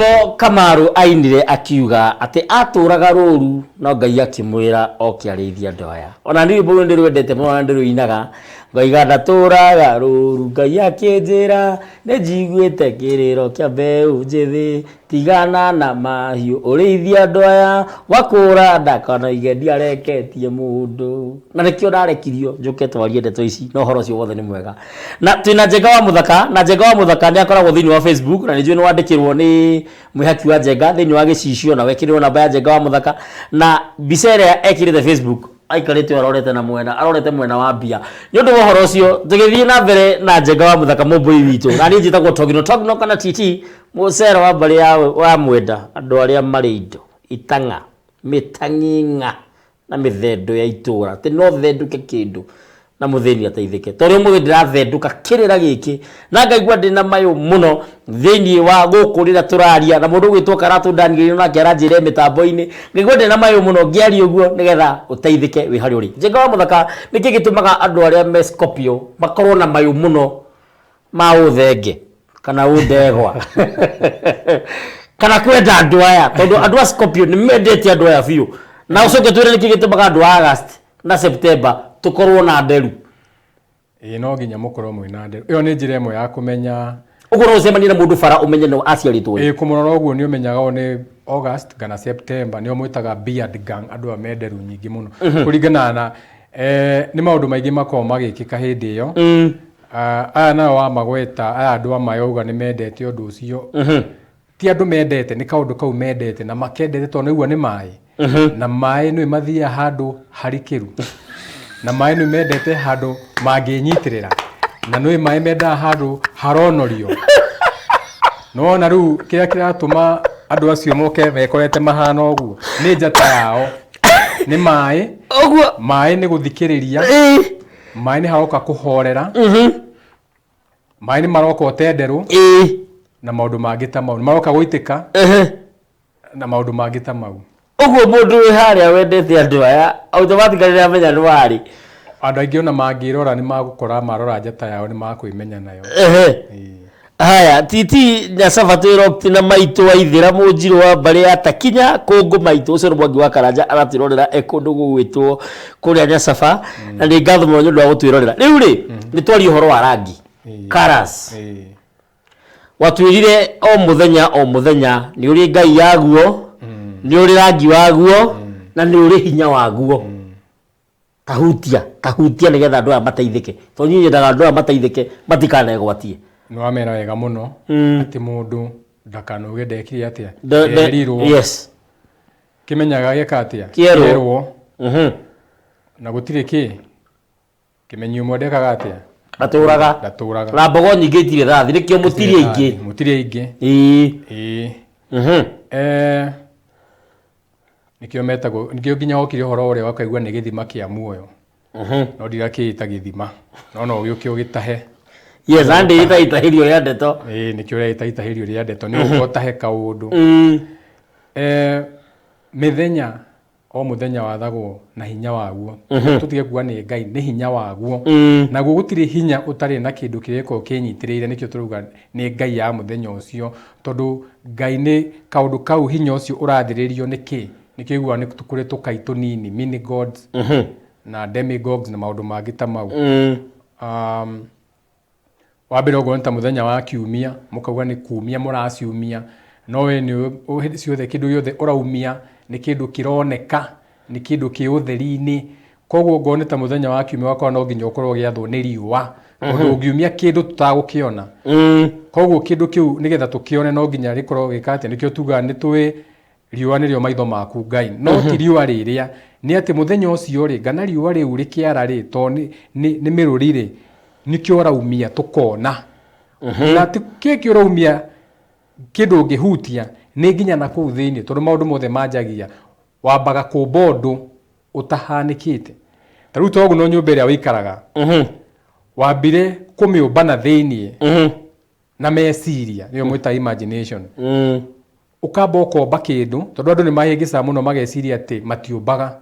Rwĩmbo Kamaru ainire akiuga atĩ atũraga rũru no Ngai akĩmwĩra oke arĩithie andũ aya. Ona niĩ rwĩmbo rũu ndĩrwendete mũno na ndĩrũinaga ngoiga ndatũraga rũru Ngai akĩnjĩra nĩ njiguĩte kĩrĩro kĩa mbeũ njĩthĩ tigana na mahiũ ũrĩithie andũ aya wakũra ndakanoige ndiareketie mũndũ. Na nĩkĩo ndarekirio njũke twarie ndeto ici na ũhoro ũcio wothe nĩ mwega. Na twĩna Njenga wa Mũthaka, na Njenga wa Mũthaka nĩ akoragwo thĩinĩ wa Facebook, na nĩ njũĩ nĩ wandĩkĩrwo nĩ mwĩhaki wa Njenga thĩinĩ wa gĩcicio, na wekĩrĩrwo namba ya Njenga wa Mũthaka, na mbica ĩrĩa ekĩrĩte Facebook aikarĩte arorete na mwena, arorete mwena wa mbia. Nĩ ũndũ wa ũhoro ũcio, tũgĩthiĩ na mbere na Njenga wa Mũthaka mũmbũi witũ, na niĩ njĩtagwo Togino Togino kana TT, mũcero wa mbarĩ ya wa Mwenda, andũ arĩa marĩ indo, itang'a, mĩtang'ing'a. Na mĩthendũ ya itũra atĩ no thendũke kĩndũ na mũthĩni ateithĩke tondũ ũmũthĩ ndĩrathendũka kĩrĩra gĩkĩ na ngaigua ndĩna mayũ mũno thĩinĩ wa gũkũ rĩrĩa tũraria na mũndũ ũgwĩtwo Karatũ Daniel nake aranjĩra e mĩtambo-inĩ ngaigua ndĩna mayũ mũno ngĩaria ũguo nĩgetha ũteithĩke wĩ harĩa ũrĩ. Njenga wa Mũthaka, nĩkĩ gĩtũmaga andũ arĩa me Scorpio makorwo na mayũ mũno ma ũthenge kana ũndegwa kana kwenda andũ aya tondũ andũ a Scorpio nĩ mendete andũ aya biũ na ũcoke twĩre nĩkĩ gĩtũmaga andũ a August na September tũkorwo na nderu. Ĩĩ no nginya mũkorwo mwĩna nderu. Ĩyo nĩ njĩra ĩmwe ya kũmenya. Ũguo no ũcemanie na mũndũ bara ũmenye no aciarĩtwo rĩ. Ĩĩ kũmũrora ũguo nĩ ũmenyaga ũyũ nĩ August kana September nĩo mwĩtaga beard gang andũ aya me nderu nyingĩ mũno. Kũringana na nĩ maũndũ maingĩ makoragwo magĩkĩka hĩndĩ ĩyo. Ah, aya nao wamagweta aya andũ a mayoga nĩ mendete ũndũ ũcio ti andũ mendete nĩ kaũndũ kau mendete na makendete tondũ nĩguo nĩ maĩ na maĩ nĩ mathiaga handũ harikĩru na maĩ nĩ mendete handũ mangĩnyitĩrĩra na nĩ maĩ mendaga handũ haronorio nona rĩu kĩrĩa kĩratũma andũ acio moke mekorete mahana ũguo nĩ njata yao nĩ maĩ Ũguo maĩ nĩ gũthikĩrĩria ĩĩ. Maĩ nĩ haroka kũhorera. Maĩ nĩ maroka ũtenderũ. Na maũndũ mangĩ ta mau. Nĩ maroka gũitĩka. Na maũndũ mangĩ ta mau. Ũguo mũndũ wĩ harĩa wendete andũ aya automatically nĩ amenya nĩ warĩ. Andũ aingĩ ona mangĩrora nĩ magũkora marora njata yao nĩ makwĩmenya nayo. Haya, titi Nyasaba twĩrokti na maitũ wa ithĩra mũnjirũ wa mbarĩ ya Takinya kũngũ maitũ ũcio nĩ Mwangi wa Karanja aratwĩrorera e kũndũ gũgwĩtwo kũrĩa Nyasaba na nĩ ngatho mũno nĩ ũndũ wa gũtwĩrorera. Rĩu rĩ, nĩ twaria ũhoro wa rangi, colours. Watwĩrire o mũthenya o mũthenya nĩ ũrĩ Ngai yaguo, nĩ ũrĩ rangi waguo na nĩ ũrĩ hinya waguo. Tahutia, tahutia nĩgetha andũ aya mateithĩke. Tondũ niĩ nyendaga andũ aya mateithĩke matikanegwatie. Nĩ wamera wega mũno atĩ mũndũ ndakanoige ndekire atĩa nderirwo. Yes. Kĩmenyaga gĩka atĩa? Kĩerwo. Kĩerwo. Na gũtirĩ kĩ kĩmenyi ũmwe ndekaga atĩa? Ndatũraga. Ndatũraga. Na mbogo nyingĩ itirĩ thathi nĩkĩo mũtirĩ aingĩ. Mũtirĩ aingĩ. Ĩĩ. Ĩĩ. Nĩkĩo metagwo, nĩkĩo nginya wokire ũhoro ũrĩa ũkaigua nĩ gĩthima kĩa muoyo. No ndirakĩĩta gĩthima, no no ũgĩũke ũgĩtahe. Yes, na ndĩĩta itahĩrio rĩa ndeto. Ĩĩ nĩkĩo ũreĩta itahĩrio rĩa ndeto, nĩ ũka ũtahe kaũndũ. Mĩthenya, o mũthenya wathagwo na hinya waguo. Tũtige kuga nĩ Ngai, nĩ hinya waguo. Naguo gũtirĩ hinya ũtarĩ na kĩndũ kĩrĩa gĩkoragwo kĩnyitĩrĩire, nĩkĩo tũrauga nĩ Ngai ya mũthenya ũcio, tondũ Ngai nĩ kaũndũ kau hinya ũcio ũrathĩrĩrio nĩ kĩ? Nĩkĩo ũiguaga nĩ kũrĩ tũkai tũnini, mini gods na demigods na maũndũ mangĩ ta mau. Wa mbere okorwo nĩ ta mũthenya wa kiumia, mũkauga nĩ kumia mũraciumia, no we nĩ hĩndĩ ciothe kĩndũ gĩothe ũraumia nĩ kĩndũ kĩroneka, nĩ kĩndũ kĩ ũtheri-inĩ. Koguo okorwo nĩ ta mũthenya wa kiumia ũgakora no nginya ũkorwo ũgĩathwo nĩ riũa, tondũ ũngiumia kĩndũ tũtagũkĩona. Koguo kĩndũ kĩu nĩgetha tũkĩone no nginya gĩkorwo gĩka atĩa, nĩkĩo tugaga nĩ tũĩ riũa nĩrĩo maitho maku Ngai. No ti riũa rĩrĩa, nĩ atĩ mũthenya ũcio rĩ, kana riũa rĩu rĩkĩara rĩ, tondũ nĩ mĩrũri rĩ, nĩkĩo ũraumia tũkona. Na ti kĩkĩ ũraumia kĩndũ ũngĩhutia, nĩ nginya na kũu thĩinĩ, tondũ maũndũ mothe manjagia wambaga kũmba ũndũ ũtahanĩkĩte. Ta rĩu toguo no nyũmba ĩrĩa ũikaraga, wambire kũmĩũmba na thĩiniĩ na meciria, nĩyo mwĩtaga imagination. Ũkamba ũkomba kĩndũ, tondũ andũ nĩ mahĩngĩcaga mũno mageciria atĩ matiũmbaga.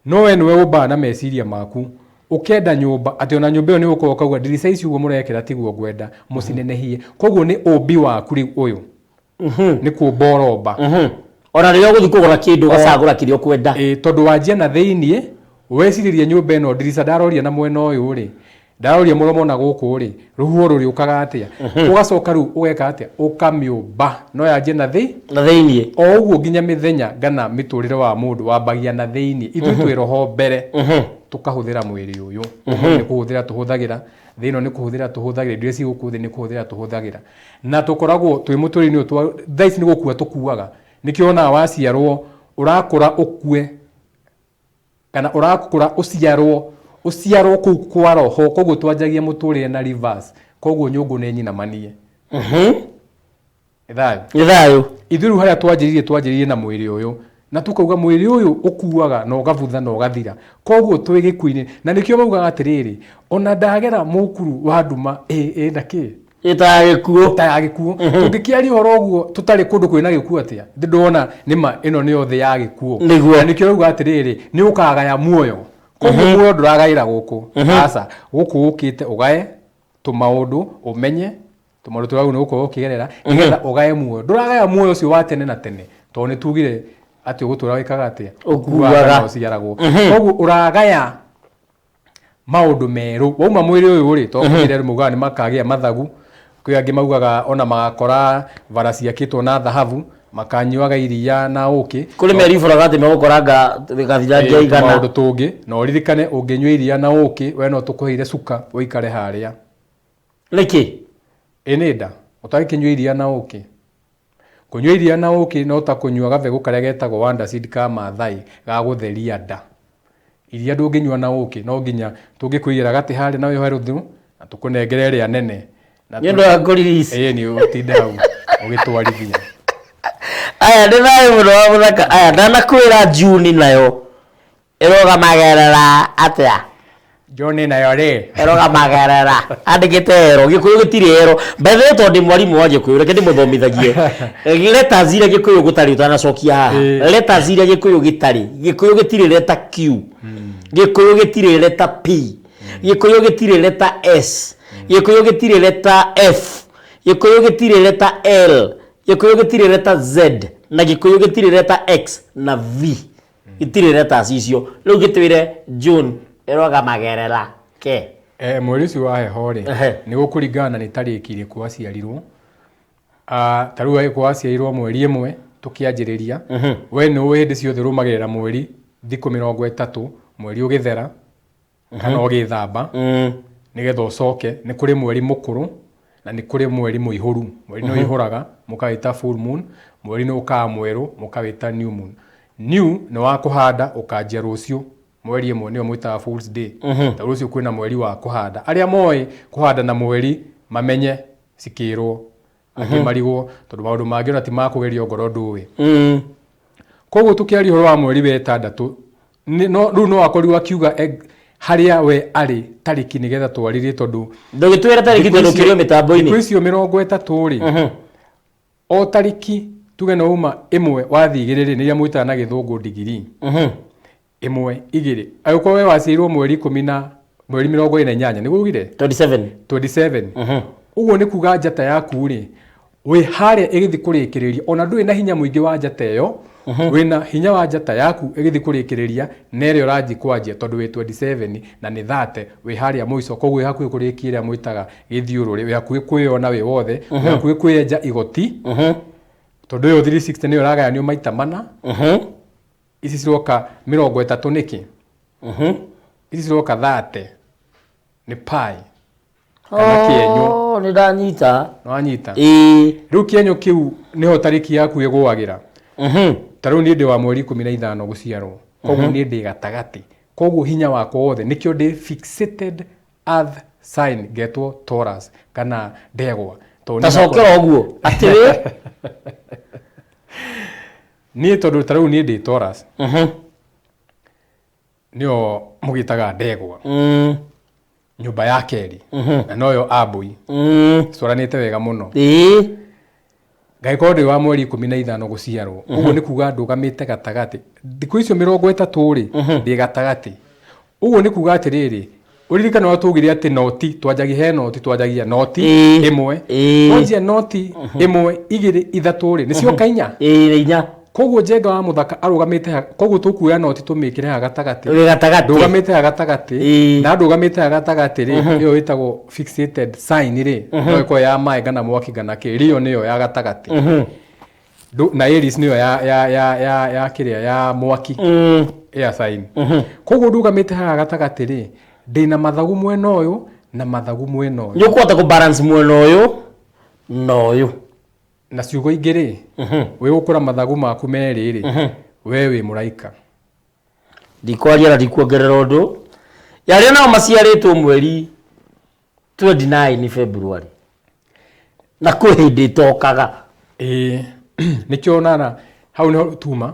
No we nĩwe ũmbaga na meciria maku, ũkenda nyũmba, atĩ ona nyũmba ĩyo nĩ ũgũkorwo ũkauga ndirica ici ũguo mũrekĩra tiguo ngwenda, mũcinenehie. Koguo nĩ ũmbi waku rĩu ũyũ. Nĩ kũmba ũromba. Ona rĩrĩa ũgũthiĩ kũgũra kĩndũ ũgacagũra kĩrĩa ũkwenda. Ĩ, tondũ wanjia na thĩiniĩ, wecirĩria nyũmba ĩno ndirica ndaroria na mwena ũyũ rĩ, ndaroria mũromo na gũkũ rĩ, rũhuho rũrĩũkaga atĩa? Ũgacoka rĩu ũgeka atĩa? Ũkamĩũmba. No yanjie na thĩ na thĩiniĩ. O ũguo nginya mĩthenya kana mĩtũrĩre wa mũndũ wambagia na thĩiniĩ. Ithuĩ twĩ roho mbere, tũkahũthĩra mwĩrĩ ũyũ. Ũmũthĩ nĩ kũhũthĩra tũhũthagĩra, thĩ ĩno nĩ kũhũthĩra tũhũthagĩra, indo iria ciĩ gũkũ thĩ nĩ kũhũthĩra tũhũthagĩra. Na tũkoragwo twĩ mũtũrĩre-inĩ ũyũ, thaa ici nĩ gũkua tũkuaga. Nĩkĩo wonaga waciarwo ũrakũra ũkue, kana ũrakũra ũciarwo, ũciarwo kũu kwa roho, koguo twanjagia mũtũrĩre na reverse, koguo nyũngũ nĩ nyinamanie. Nĩ thayũ? Nĩ thayũ. Ithuĩ rĩu harĩa twanjĩrĩirie, twanjĩrĩirie na mwĩrĩ ũyũ, na tũkauga mwĩrĩ ũyũ ũkuaga na ũgabutha na ũgathira, koguo twĩ gĩkuũ-inĩ, na nĩkĩo maugaga atĩrĩrĩ, ona ndagera mũkuru wa nduma ĩna kĩ? Ĩta ya gĩkuũ. Ta ya gĩkuũ. Tũngĩkĩaria ũhoro ũguo tũtarĩ kũndũ kwĩna gĩkuũ atĩa? Ndĩ ndona nĩma ĩno nĩyo thĩ ya gĩkuũ. Nĩguo. Na nĩkĩo rauga atĩrĩrĩ, nĩ ũkagaya muoyo. Koguo muoyo ndũragaĩra gũkũ. Aca, gũkũ ũkĩte ũgae tũmaũndũ, ũmenye tũmaũndũ tũrĩa wagĩrĩirwo nĩ gũkorwo ũkĩgerera nĩgetha ũgae muoyo. Ndũragaya muoyo ũcio wa tene na tene, tondũ nĩ tugire atĩ ũgũtũra wĩkaga atĩa? Ũkuaga. Kana ũciaragwo. Koguo ũragaya maũndũ merũ. Wauma mwĩrĩ ũyũ rĩ, tondũ kwĩ arĩa maugaga nĩ makagĩa mathagu, kwĩ angĩ maugaga ona magakora bara ciakĩtwo na thahabu, makanyuaga iria na ũkĩ. Kũrĩ meribũraga atĩ megũkoranga gathirangia igana. Tũmaũndũ tũngĩ, na ũririkane ũngĩnyua iria na ũkĩ, we no tũkũheire cuka ũikare harĩa. Nĩkĩ? Ĩ nĩ nda, ũtangĩkĩnyua iria na ũkĩ. Kũnyua iria na ũkĩ no ta kũnyua gabegũ karĩa getagwo Wonder Seed ka Maathai ga gũtheria nda. Iria ndũngĩnyua na ũkĩ, no nginya tũngĩkũigĩra gatĩ harĩa na wĩohe rũthu, na tũkũnengere ĩrĩa nene. Nĩ ũndũ wa kũ-release. Ĩĩ nĩ ũtinde hau ũgĩtwarithia. Aya nĩ thayũ mũno wa mũthaka. Aya ndanakwĩra June nayo ĩrũgamagĩrĩra atĩa? June nayo rĩ? Ĩrũgamagĩrĩra. Andĩkĩte ero, Gĩkũyũ gĩtirĩ ero. By the way tondũ ndĩ mwarimũ wa Gĩkũyũ, reke ndĩmũthomithagie. Letters iria Gĩkũyũ gũtarĩ ũtanacokia haha. Letters iria Gĩkũyũ gĩtarĩ. Gĩkũyũ gĩtirĩ letter Q. Gĩkũyũ gĩtirĩ letter P. Gĩkũyũ gĩtirĩ letter S. Gĩkũyũ gĩtirĩ letter F. Gĩkũyũ gĩtirĩ letter L. Gĩkũyũ gĩtirĩ letter Z. Na Gĩkũyũ gĩtirĩ letter X na V. Gĩtirĩ letters icio. Rĩu gĩtwĩre June ĩrũgamagĩrĩra kĩ? Mweri ũcio wa heho rĩ, nĩ gũkũringana na nĩ tarĩki ĩrĩkũ waciarirwo. Ta rĩu angĩkorwo waciarirwo mweri ĩmwe tũkĩanjĩrĩria, we nĩ ũĩ hĩndĩ ciothe ũrũmagĩrĩra mweri thikũ 30, mweri ũgĩthera kana ũgĩthamba, nĩgetha ũcoke. Nĩ kũrĩ mweri mũkũrũ na nĩ kũrĩ mweri mũihũru. Mweri nĩ ũihũraga mũkawĩta full moon, mweri nĩ ũkaga mwerũ mũkawĩta new moon. New nĩ wa kũhanda ũkanjia rũciũ mweri ĩmwe, nĩyo mwĩtaga Fool's Day. Ta rũciũ kwĩna mweri wa kũhanda. Arĩa moĩ kũhanda na mweri mamenye cikĩrwo, angĩ marigwo, tondũ maũndũ mangĩ ona ti ma kũgerio ngoro ndũĩ. Koguo tũkĩaria ũhoro wa mweri wa ĩtandatũ, rĩu no akorirwo akiuga harĩa we arĩ tarĩki nĩgetha twarĩrie, tondũ Ndũgĩtwĩre tarĩki tondũ ũkĩrĩ o mĩtambo-inĩ. Thikũ icio 30 rĩ, o tarĩki tuge no uma ĩmwe wathiĩ igĩrĩ rĩ, nĩ iria mwĩtaga na gĩthũngũ ndigiri. Ĩmwe, igĩrĩ. Angĩkorwo we waciarirwo mweri ikũmi na mweri 28, nĩguo ugire? 27. 27. Ũguo nĩ kuga njata yaku rĩ, wĩ harĩa ĩgĩthiĩ kũrĩkĩrĩria, ona ndũrĩ na hinya mũingĩ wa njata ĩyo, wĩna hinya wa njata yaku ĩgĩthiĩ kũrĩkĩrĩria na ĩrĩa ũrathiĩ kwanjia, tondũ wĩ 27 na nĩ 30, wĩ harĩa mũico, koguo wĩ hakuhĩ kũrĩkia ĩrĩa mwĩtaga gĩthiũrũrĩ, wĩ hakuhĩ kwĩyona wĩ wothe, wĩ hakuhĩ kwĩenja igoti, tondũ ĩyo 360 nĩyo ĩragayanio maita mana. Ici ciroka 30 nĩkĩ? Ici ciroka 30 nĩ pi kana kĩenyũ. Oh, nĩ ndanyita. Nĩwanyita? Ĩĩ. Rĩu kĩenyũ kĩu nĩho tarĩki yaku ĩgũagĩra. Ta rĩu niĩ ndĩ wa mweri 15 gũciarwo. Koguo niĩ ndĩ gatagatĩ. Koguo hinya wakwa wothe nĩkĩo ndĩ fixated earth sign ngetwo Taurus kana ndegwa. Tondũ Ta cokera ũguo. Atĩ wĩ? Niĩ tondũ ta rĩu niĩ ndĩ Taurus. Nĩyo mũgĩtaga ndegwa. Nyũmba ya kerĩ. Na noyo Ambũi. Citwaranĩte wega mũno. Ngagĩkorwo ndĩ wa mweri 15 gũciarwo. Ũguo nĩ kuga ndũgamĩte gatagatĩ. Thikũ icio 30 rĩ, ndĩ gatagatĩ. Ũguo nĩ kuga atĩrĩrĩ, Ũririkane ũrĩa twaugire atĩ noti twanjagia he noti twanjagia noti ĩmwe. Twanjia noti ĩmwe igĩrĩ ithatũ rĩ, nĩcioka inya. Ĩĩ inya. Koguo Njenga wa Mũthaka arũgamĩte ha, koguo tũkuoya noti tũmĩkĩre ha gatagatĩ. Wĩ gatagatĩ. Ndũgamĩte ha gatagatĩ. Na ndũgamĩte ha gatagatĩ rĩ, ĩyo ĩtagwo fixated sign rĩ, no ĩkorwo ya maĩ kana mwaki kana kĩ, Leo nĩyo ya gatagatĩ. Na Aries nĩyo ya ya ya ya ya kĩrĩa ya mwaki. Air sign. Koguo ndũgamĩte haha gatagatĩ rĩ, ndĩna mathagu mwena ũyũ na mathagu mwena ũyũ. Nĩ ũkũhota kũ balance mwena ũyũ na ũyũ. Na ciugo ingĩ rĩ, wĩ gũkũra mathagu maku merĩ rĩ, we wĩ mũraika. Ndikwaria na ndikuongerera ũndũ. Yarĩa nao maciarĩtwo mweri 29 February. Na kwĩ hĩndĩ ĩtokaga. Ĩĩ, nĩkĩo nana hau nĩho tuma.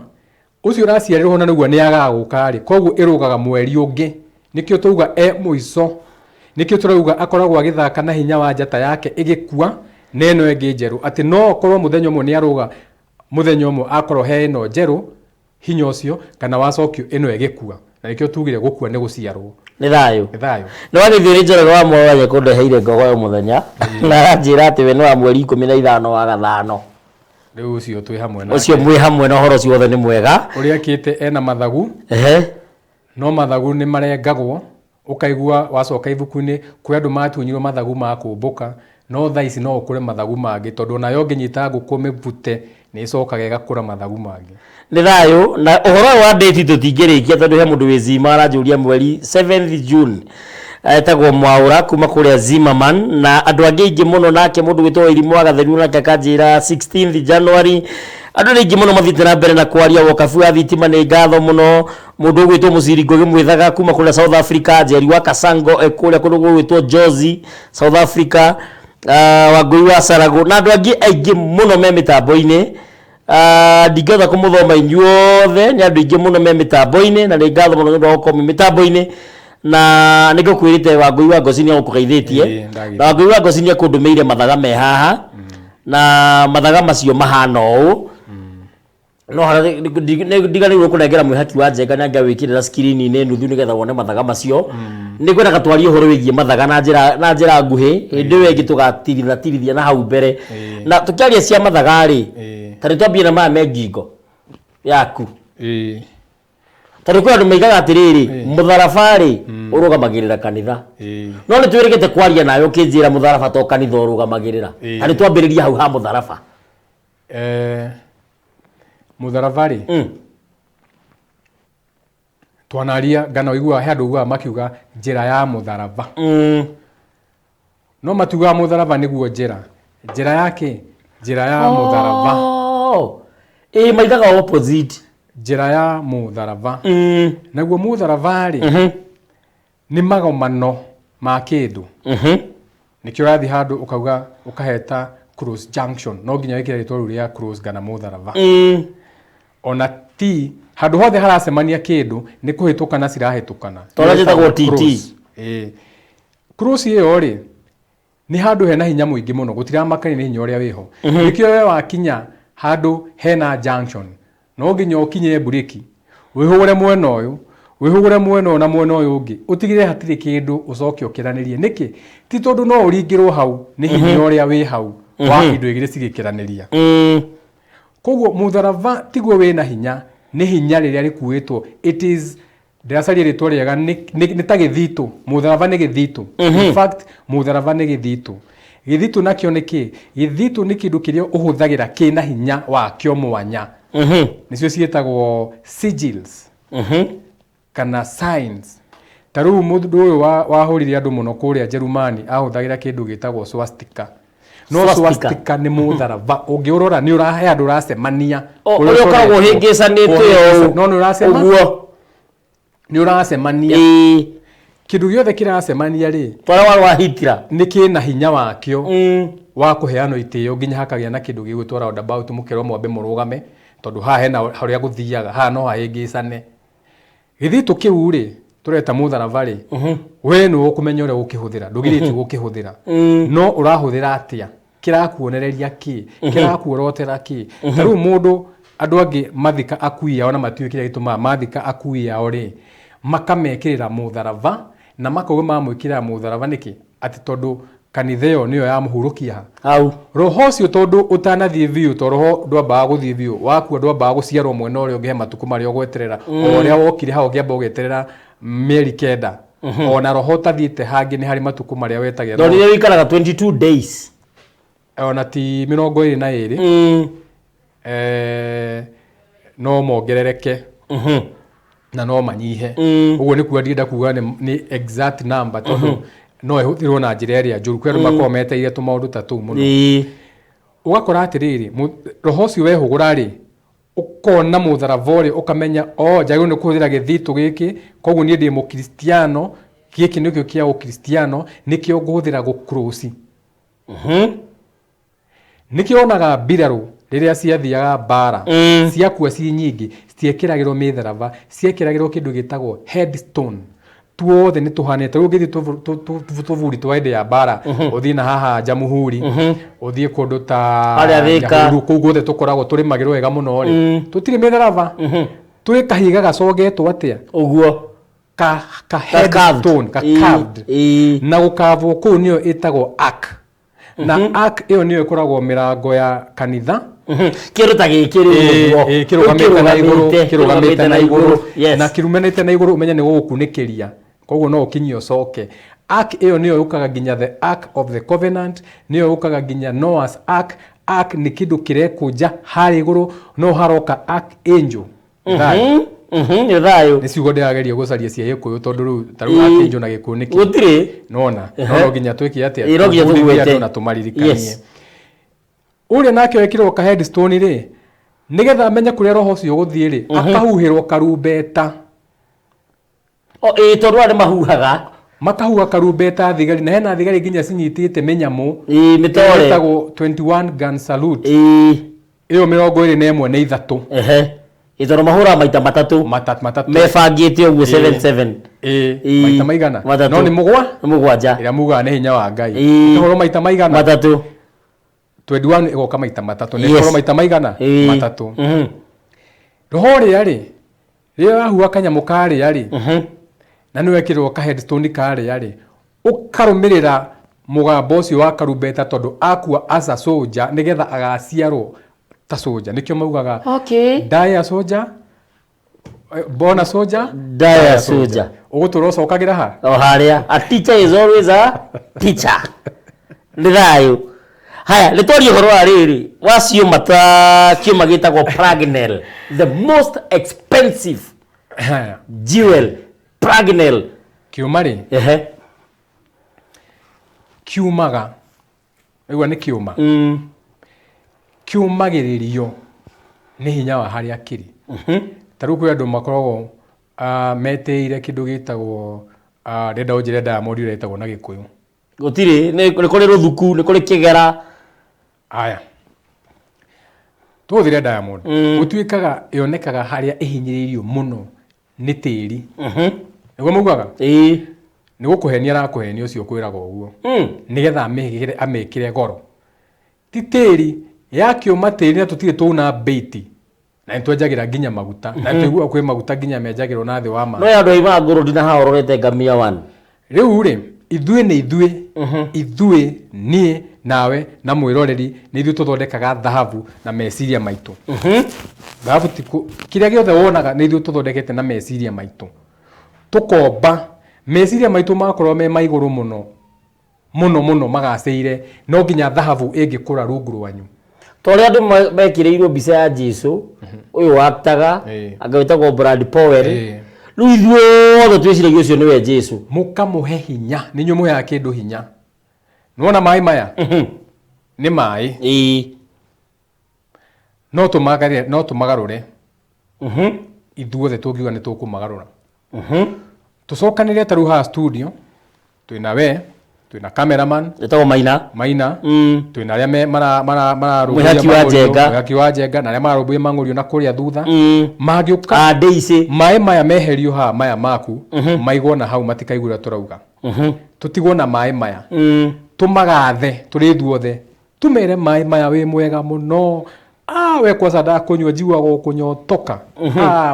Ũcio ũraciarirwo na nĩguo nĩ agagũka rĩ, koguo ĩrũgaga mweri ũngĩ. Nĩkĩo twauga e mũico. Nĩkĩo tũrauga akoragwo agĩthaka na hinya wa njata yake ĩgĩkua na ĩno ĩngĩ njerũ. Atĩ no okorwo mũthenya ũmwe nĩ arũga, mũthenya ũmwe akorwo he ĩno njerũ, hinya ũcio, kana wacokio ĩno ĩgĩkua. Na nĩkĩo tugire gũkua nĩ gũciarwo. Nĩ thayũ. Nĩ thayũ. Nĩ wagĩthiĩ nĩ Njoroge wa Mwawanya kũndeheire ngogoyo mũthenya na aranjĩra atĩ we nĩ wa mweri 15 wa gathano. Rĩu ũcio twĩ hamwe nake. Ũcio mwĩ hamwe na ũhoro ũcio wothe nĩ mwega. Ũrĩa akĩte ena mathagu. No mathagu nĩ marengagwo, ũkaigua wacoka ibuku-inĩ kwĩ andũ matunyirwo mathagu ma kũmbũka, no thaa ici no ũkũre mathagu mangĩ tondũ onayo ũngĩnyita ngũkũ mĩbute nĩ ĩcokaga ĩgakũra mathagu mangĩ. Nĩ thayũ na ũhoro ũyũ wa date tũtingĩrĩkia tondũ he mũndũ wĩ Zima aranjũria mweri 7th June etagwo Mwaũra kuma kũrĩa Zimmerman na andũ angĩ aingĩ mũno nake mũndũ wĩtwo Wairimu wa Gatheru nake akanjĩra 16th January. Andũ nĩ aingĩ mũno mathiĩte na mbere na kwaria wokabu wa thitima nĩ ngatho mũno. Mũndũ ũgwĩtwo Mũciri Ngũgĩ Mwĩthaga kuma kũrĩa South Africa, Njeri wa Kasango e kũrĩa kũndũ gũgwĩtwo Jozi South Africa, Wangũi wa Saragũ na andũ angĩ aingĩ mũno me mĩtambo-inĩ. Ndingĩhota kũmũthoma inyuothe nĩ andũ aingĩ mũno me mĩtambo-inĩ na nĩ ngatho mũno nĩ ũndũ wa gũkorwo mwĩ mĩtambo-inĩ na nĩ ngũkwĩrĩte Wangũi wa Ngoci nĩ agũkũgeithĩtie. Na Wangũi wa Ngoci nĩ akũndũmĩire mathaga me haha na mathaga macio mahana ũũ. No harĩa ndiganĩirwo kũnengera mwĩhaki wa Njenga nĩ angĩawĩkĩrĩra screen-inĩ nuthu nĩgetha wone mathaga macio. Nĩ ngwendaga twarie ũhoro wĩgiĩ mathaga na njĩra na njĩra nguhĩ hĩndĩ ĩyo ĩngĩ tũgatirithia tirithia na hau mbere. Na tũkĩaria cia mathaga rĩ, ta rĩ twambie na maya me ngingo yaku. Tondũ kwĩ andũ maigaga atĩrĩrĩ, mũtharaba rĩ ũrũgamagĩrĩra kanitha. No nĩ twĩrĩgĩte kwaria nawe ũkĩnjĩra mũtharaba to kanitha ũrũgamagĩrĩra. Ta rĩ twambĩrĩrie hau ha mũtharaba. Mũtharaba rĩ, twanaria ngano ũiguaga he andũ ũiguaga makiuga njĩra ya mũtharaba. No matiugaga mũtharaba nĩguo njĩra. Njĩra ya kĩ? Njĩra ya mũtharaba. Ĩĩ maigaga opposite. Njĩra ya mũtharaba. Naguo mũtharaba rĩ, nĩ magomano ma kĩndũ. Nĩkĩo ũrathiĩ handũ ũkauga ũkaheta cross junction, no nginya wĩkĩre rĩtwa rĩu rĩa cross kana mũtharaba. Ona ti handũ hothe haracemania kĩndũ nĩ kũhĩtũkana cirahĩtũkana. Tondũ njĩtagwo TT. Cross. Ĩĩ. Cross ĩyo rĩ, nĩ handũ hena hinya mũingĩ mũno, gũtiramakania nĩ hinya ũrĩa wĩho. Nĩkĩo we wakinya handũ hena junction, no nginya ũkinye mburĩki, wĩhũgũre mwena ũyũ, wĩhũgũre mwena ũyũ na mwena ũyũ ũngĩ, ũtigĩrĩre hatirĩ kĩndũ ũcoke ũkĩranĩrie. Nĩkĩ? Ti tondũ no ũringĩrwo hau nĩ hinya ũrĩa wĩ hau wa indo igĩrĩ cigĩkĩranĩria. Koguo mũtharaba tiguo wĩna hinya, nĩ hinya rĩrĩa rĩkuĩtwo. It is, ndĩracaria rĩtwa rĩega, nĩ ta gĩthitũ. Mũtharaba nĩ gĩthitũ. In fact, mũtharaba nĩ gĩthitũ. Gĩthitũ nakĩo nĩ kĩ? Gĩthitũ nĩ kĩndũ kĩrĩa ũhũthagĩra kĩna hinya wakĩo mwanya. Nĩcio ciĩtagwo sigils. Kana signs. Ta rĩu mũndũ ũyũ wahũrire andũ mũno kũrĩa Njerumani ahũthagĩra kĩndũ gĩtagwo swastika. No Swastika. swastika nĩ mũtharaba. Ũngĩũrora nĩ ũrahe andũ ũracemania. Ũrĩa ũkoragwo ũhĩngĩcanĩte ũũ. No nĩ ũracema. Ũguo. Nĩ ũracemania. Kĩndũ gĩothe kĩracemania rĩ, Twara wa wa Hitler. Nĩ kĩna hinya wakĩo wa kũheanwo itĩo nginya hakagĩa na kĩndũ gĩgwĩtwo roundabout, mũkerwo mwambe mũrũgame tondũ haha hena harĩa gũthiaga, haha no hahĩngĩcane. Gĩthitũ kĩu rĩ, tũreta mũtharaba rĩ, we nĩwe ũkũmenya ũrĩa ũgũkĩhũthĩra, ndũgirĩtio gũkĩhũthĩra. No ũrahũthĩra atĩa? Kĩrakuonereria kĩ? Kĩrakuorotera kĩ? Ta rĩu mũndũ, andũ angĩ mathika akui ao na matiũĩ kĩrĩa gĩtũmaga mathika akui ao rĩ, makamekĩrĩra mũtharaba Na makauga mamwĩkĩraga mũtharaba nĩkĩ? Atĩ tondũ kanitha ĩyo nĩyo yamũhurũkia ha Hau. Roho ũcio tondũ ũtanathiĩ biũ, to roho ndwambaga gũthiĩ biũ, wakua ndwambaga gũciarwo mwena ũrĩa ũngĩ he matukũ marĩa ũgweterera. O ũrĩa wokire hau ũngĩamba ũgeterera mĩeri 9. Ona roho ũtathiĩte hangĩ nĩ harĩ matukũ marĩa wetagĩrĩra. Ndonire wĩikaraga 22 days. Ona ti 22. No mongerereke na no manyihe. Ũguo nĩ kuga ndienda kuga nĩ exact number tondũ no ĩhũthĩrwo na njĩra ĩrĩa njũru. Kwĩ andũ makoragwo metereire tũmaũndũ ta tũu mũno. Ũgakora atĩrĩrĩ, roho ũcio wehũgũra rĩ, ũkona mũtharaba ũrĩa ũkamenya, o njagĩrĩirwo nĩ kũhũthĩra gĩthitũ gĩkĩ, koguo niĩ ndĩ mũkristiano, gĩkĩ nĩkĩo kĩa ũkristiano, nĩkĩo ngũhũthĩra gũkũrũci. Nĩkĩo wonaga mbirarũ rĩrĩa ciathiaga mbara, ciakua ci nyingĩ, citiekĩragĩrwo mĩtharaba, ciekĩragĩrwo kĩndũ gĩtagwo headstone. Tuothe nĩ tũhanĩte. Rĩu ũngĩthiĩ tũburi twa hĩndĩ ya mbara, ũthiĩ na haha Jamhuri, ũthiĩ kũndũ ta Harĩa Thika. Nyahururu, kũu guothe tũkoragwo tũrĩmagĩrwo wega mũno rĩ, tũtirĩ mĩtharaba. Twĩ kahiga gacongetwo atĩa? Ũguo. Ka headstone, ka carved. Na gũkavwo kũu nĩyo ĩtagwo ark. Na ark ĩyo nĩyo ĩkoragwo mĩrango ya kanitha. Kĩndũ ta gĩkĩ rĩu ũguo. Kĩrũgamĩte na igũrũ, kĩrũgamĩte na igũrũ. Yes. Na kĩrumanĩte na igũrũ ũmenye nĩ gũgũkunĩkĩria. Koguo no ũkinyie ũcoke. Ark ĩyo nĩyo yũkaga nginya the Ark of the Covenant, nĩyo yũkaga nginya Noah's Ark. Ark nĩ kĩndũ kĩrekũnja harĩa igũrũ, no haroka Ark Angel. Thayũ. Nĩ thayũ. Nĩ ciugo ndĩrageria gũcaria cia Gĩkũyũ tondũ rĩu ta rĩu Archangel na Gĩkũyũ nĩkĩ? Gũtirĩ. Nona. No no nginya twĩke atĩa? Ĩĩ, no nginya Tũbundithie tũgwete. andũ na tũmaririkanie. Yes. Ũrĩa nake wekĩrwo ka headstone rĩ, nĩgetha amenye kũrĩa roho ũcio ũgũthiĩ rĩ, akahuhĩrwo karumbeta. O, ĩĩ, tondũ aya nĩ mahuhaga. Makahuha karumbeta thigari, na hena thigari nginya cinyitĩte mĩnyamũ. Ĩĩ, mĩtore. Ĩtagwo 21 gun salute. Ĩĩ. Ĩyo 23 nĩ ithatũ. Ehe. Ĩĩ, tondũ mahũraga maita matatũ. Matatũ. Mebangĩte ũguo 7-7. Ĩĩ, Ĩĩ. maita maigana? Matatũ. No nĩ mũgwa? Nĩ mũgwanja. Ĩrĩa mugaga nĩ hinya wa Ngai. Ĩĩ. Ĩkahũrwo maita maigana? Matatũ. 21 ĩgoka maita matatũ. Nĩ Yes. ĩkahũrwo maita maigana? Ĩĩ. Matatũ. Roho ũrĩa rĩ, rĩrĩa ũrahua kanyamũ karĩa rĩ, na nĩ wekĩrwo ka headstone karĩa rĩ, ũkarũmĩrĩra mũgambo ũcio wa karumbeta tondũ akua as a soldier nĩgetha agaciarwo ta soldier. Nĩkĩo maugaga, die a soldier, born a soldier, Die a soldier. Ũgũtũra ũcokagĩra ha? O harĩa. A teacher is always a teacher. Nĩ thayũ. Haya, nĩ twarie ũhoro wa rĩrĩ, wa ciũma ta kĩũma gĩtagwo Pragnell, the most expensive jewel, Pragnell. Kĩũma rĩ? Ehe. Kiumaga. Waigua nĩ kĩũma? Kĩũmagĩrĩrio nĩ hinya wa harĩa kĩrĩ. Ta rĩu kwĩ andũ makoragwo metĩire kĩndũ gĩtagwo, ndĩrenda ũnjĩre diamond ĩrĩa ĩtagwo na Gĩkũyũ. Gũtirĩ, nĩ kũrĩ rũthuku, nĩ kũrĩ kĩgera. Aya. Tũhũthĩre diamond. Gũtuĩkaga yonekaga harĩa ĩhinyĩrĩirio mũno nĩ tĩri. Nĩguo maugaga? Ĩĩ. Nĩ gũkũhenia arakũhenia ũcio ũkwĩraga ũguo. Nĩgetha amĩkĩre goro. Ti tĩri, yakĩũma tĩri na tũtirĩ twauna mbĩti. Na nĩ twenjagĩra nginya maguta. Na nĩ tũiguaga kwĩ maguta nginya menjagĩrwo na thĩ wa maĩ. No ya andũ aima ngũrũ ndina haha ũrorete ngamia one. Rĩu rĩ, ithuĩ nĩ ithuĩ, ithuĩ, niĩ, nawe, na mwĩroreri, nĩ ithuĩ tũthondekaga thahabu na meciria maitũ. Thahabu ti kũ-, kĩrĩa gĩothe wonaga nĩ ithuĩ tũthondekete na meciria maitũ. Tũkomba, meciria maitũ makorwo me ma igũrũ mũno, mũno mũno magacĩire, no nginya thahabu ĩngĩkũra rungu rwanyu. Ta ũrĩa andũ mekĩrĩirwo mbica ya Jesu, ũyũ waktaga, anga wĩtagwo Brad Powell. Rĩu ithuothe twĩciragia ũcio nĩwe Jesu. Mũkamũhe hinya, nĩ inyuĩ mũheaga kĩndũ hinya. Nĩwona maĩ maya? Nĩ maĩ. No tũmagarũre. Ithuothe tũngiuga nĩ tũkũmagarũra. Tũcokanĩre ta rĩu haha studio, twĩna we, twĩna cameraman, Ĩtagwo Maina. Maina. Twĩna arĩa me mararũmbũiya Mwĩhaki wa mang'ũrio, Njenga. Mwĩhaki wa Njenga, na arĩa mararũmbũiya mang'ũrio na kũrĩa thutha. Mangĩũka, Ah, Daisy. maĩ maya meherio haha, maya maku, maigwo na hau matikaigua ũrĩa tũrauga. Tũtigwo na maĩ maya. Tũmagathe tũrĩ ithuothe. Tũmere maĩ maya wĩ mwega mũno. We kwanza ndakũnyua njiguaga ũkũnyotoka.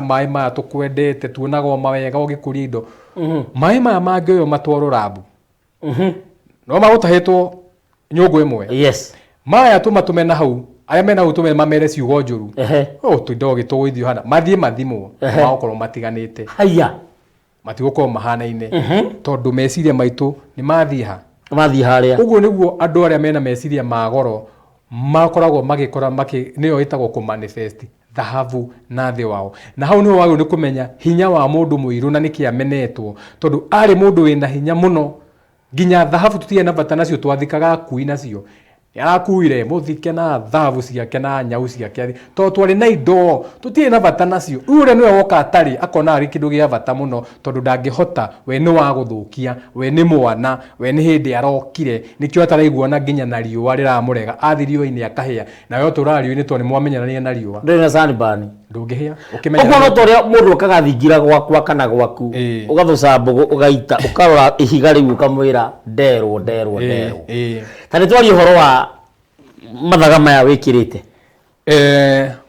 Maĩ maya tũkwendete, tuonaga o mawega ũgĩkũria indo. Maĩ maya mangĩoywo matwarwo rabu, no magũtahĩtwo nyũngũ ĩmwe. Maya tũmatũme na hau, arĩa mena hau tũme mamere ciugo njũru. Oh, tũindo gĩtũgũithio hana mathiĩ mathimwo, magũkorwo matiganĩte. Haya. Matigũkorwo mahanaine, tondũ meciria maitũ nĩ mathiĩ ha? Mathiĩ harĩa. Ũguo nĩguo andũ arĩa mena meciria ma goro makoragwo magĩkora makĩ, nĩyo ĩtagwo kũmanifest thahabu na thĩ wao. Na hau nĩho wagĩrĩirwo nĩ kũmenya hinya wa mũndũ mũirũ na nĩkĩ amenetwo, tondũ arĩ mũndũ wĩna hinya mũno. Nginya thahabu tũtiarĩ na bata nacio, twathikaga akui nacio. Nĩarakuire mũthike na thahabu ciake na nyau ciake, tondũ twarĩ na indo tũtiarĩ na bata nacio. Rĩu ũrĩa nĩwe woka atarĩ akona arĩ kĩndũ gĩa bata mũno, tondũ ndangĩhota, we nĩ wa gũthũkia, we nĩ mwana, we nĩ hĩndĩ arokire, nĩkĩo ataraiguana nginya na riũa rĩramũrega. Athiĩ riũa-inĩ akahĩa, nawe ũtũraga riũa-inĩ tondũ nĩmwamenyeranire na riũa. Ndũrĩ na sunburn. Ndũngĩhĩa ũkĩmenya. Ũguo no ta ũrĩa mũndũ okaga thingira gwakwa kana gwaku, ũgathũca mbũgũ ũgaita, ũkarora ihiga rĩu ũkamwĩra nderwo, nderwo, nderwo. Ta nĩ twarie ũhoro wa mathaga maya wĩkĩrĩte.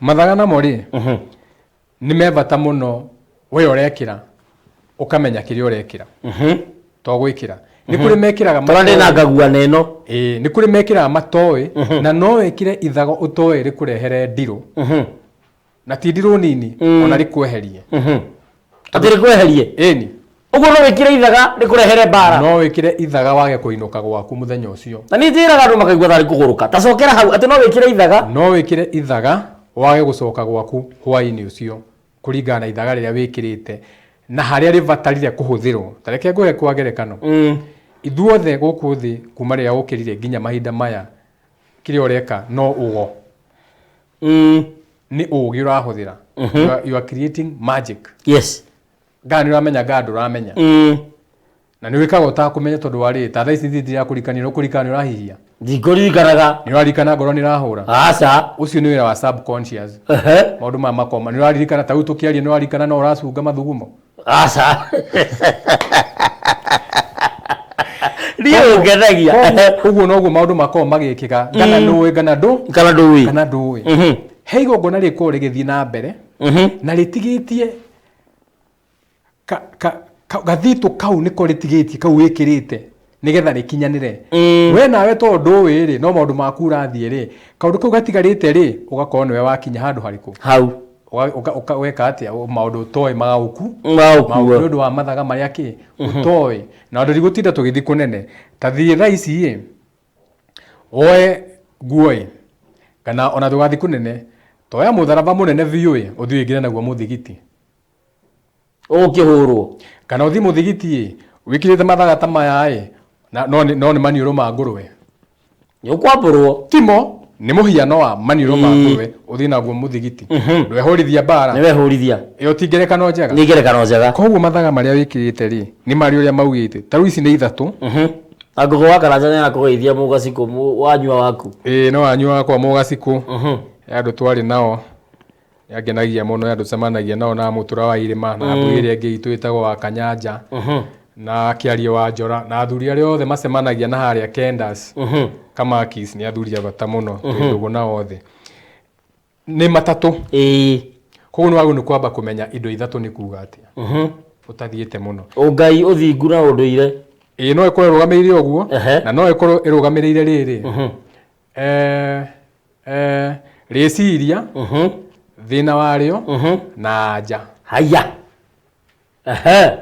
Mathaga namo rĩ, nĩ me bata mũno we ũrekĩra ũkamenya kĩrĩa ũrekĩra. To gwĩkĩra. Nĩ kũrĩ mekĩraga Tondũ ndĩna matoĩ. ngagua na ĩno. Ĩĩ, nĩ kũrĩ mekĩraga matoĩ, na no wĩkĩre ithago ũtoĩ rĩkũrehere ndirũ. Na ti ndirũ nini, ona rĩkweherie. Atĩ rĩkweherie? Ĩni. Ũguo no wĩkĩre ithaga rĩkũrehere mbara? No wĩkĩre ithaga wage kũinũka gwaku mũthenya ũcio. Na niĩ njĩraga andũ makaigua tarĩ kũgũrũka. Ta cokera hau, atĩ no wĩkĩre ithaga? No wĩkĩre ithaga wage gũcoka gwaku hwaĩ-inĩ ũcio, kũringana na ithaga rĩrĩa wĩkĩrĩte na harĩa rĩbatarire kũhũthĩrwo. Ta reke ngũhe kwa ngerekano. Ithuothe gũkũ thĩ kuma rĩrĩa ũkĩrire nginya mahinda maya, kĩrĩa ũreka no ũgo. Nĩ ũgĩ ũrahũthĩra. You are creating magic. Ngaa nĩ ũramenya, ngaa ndũramenya. Na nĩ wĩkaga ũtakũmenya tondũ wa rĩrĩ, ta thaa ici ndirakũririkania, nĩ ũkũririkana nĩ ũrahihia? Ndikũririkanaga. Nĩ ũraririkana ngoro nĩ ĩrahũra? Aca. Ũcio nĩ wĩra wa subconscious. Maũndũ maya makoma. Nĩ ũraririkana ta rĩu tũkĩaria nĩ ũraririkana no ũracunga mathugumo? Aca. Niĩ ũngenagia. Koguo noguo maũndũ makoragwo magĩkĩka. Kana ndũĩ, kana ndũ? Kana ndũĩ. Kana ndũĩ. He igongona rĩkoragwo rĩgĩthiĩ na mbere, na rĩtigĩtie gathitũ kau nĩko rĩtigĩtie kau wĩkĩrĩte nĩgetha rĩkinyanĩre. We nawe tondũ ndũĩ rĩ, no maũndũ maku ũrathiĩ rĩ, kaũndũ kau gatigarĩte rĩ, ũgakorwo nĩwe wakinya handũ harĩkũ? Hau. Ũgeka atĩa? Maũndũ ũtoĩ magagũku. Magagũkua. Nĩ ũndũ wa mathaga marĩa kĩ? Ũtoĩ. Na ũndũ ndigũtinda tũgĩthiĩ kũnene. Ta thiĩ thaa ici ĩ, woe nguo ĩ, kana ona ndũgathiĩ kũnene, toya mũtharaba mũnene biũ ĩ, ũthiĩ ũingĩre naguo mũthigiti. Ũgũkĩhũrwo. Kana ũthiĩ mũthigiti ĩ, wĩkĩrĩte mathaga ta maya ĩ, na no nĩ maniũrũ ma ngũrwe. Nĩ ũkwambũrwo. Timo, nĩ mũhiano wa maniũrũ ma ngũrwe, ũthiĩ naguo mũthigiti. Ndwehũrithia mbara. Nĩ wehũrithia. Ĩyo ti ngerekano njega? Nĩ ngerekano njega. Koguo mathaga marĩa wĩkĩrĩte rĩ, nĩ marĩ ũrĩa maugĩte. Ta rĩu ici nĩ ithatũ. Na ngũkũ wa Karanja nĩ arakũgeithia mũgacikũ wanyua waku. Ĩĩ, no wanyua wakwa mũgacikũ. Andũ twarĩ nao. Nĩangenagia mũno andũ tũcemanagia nao na mũtura wa irĩma na mbui ĩrĩa ĩngĩ itũ ĩtagwo wa Kanyanja na Kĩario wa Njora na athuri arĩa othe macemanagia na harĩa Kendas Kamakis nĩ athuri a bata mũno twĩ ndũgũ nao othe. Nĩ matatũ. Koguo nĩ wagĩrĩirwo nĩ kwamba kũmenya indo ithatũ nĩ kuga atĩa. Ũtathiĩte mũno. Ũngai, ũthingu na ũndũire. Ĩĩ no ĩkorwo ĩrũgamĩrĩire ũguo na no ĩkorwo ĩrũgamĩrĩire rĩrĩ. Rĩciria, thĩna warĩo, na anja. Haya.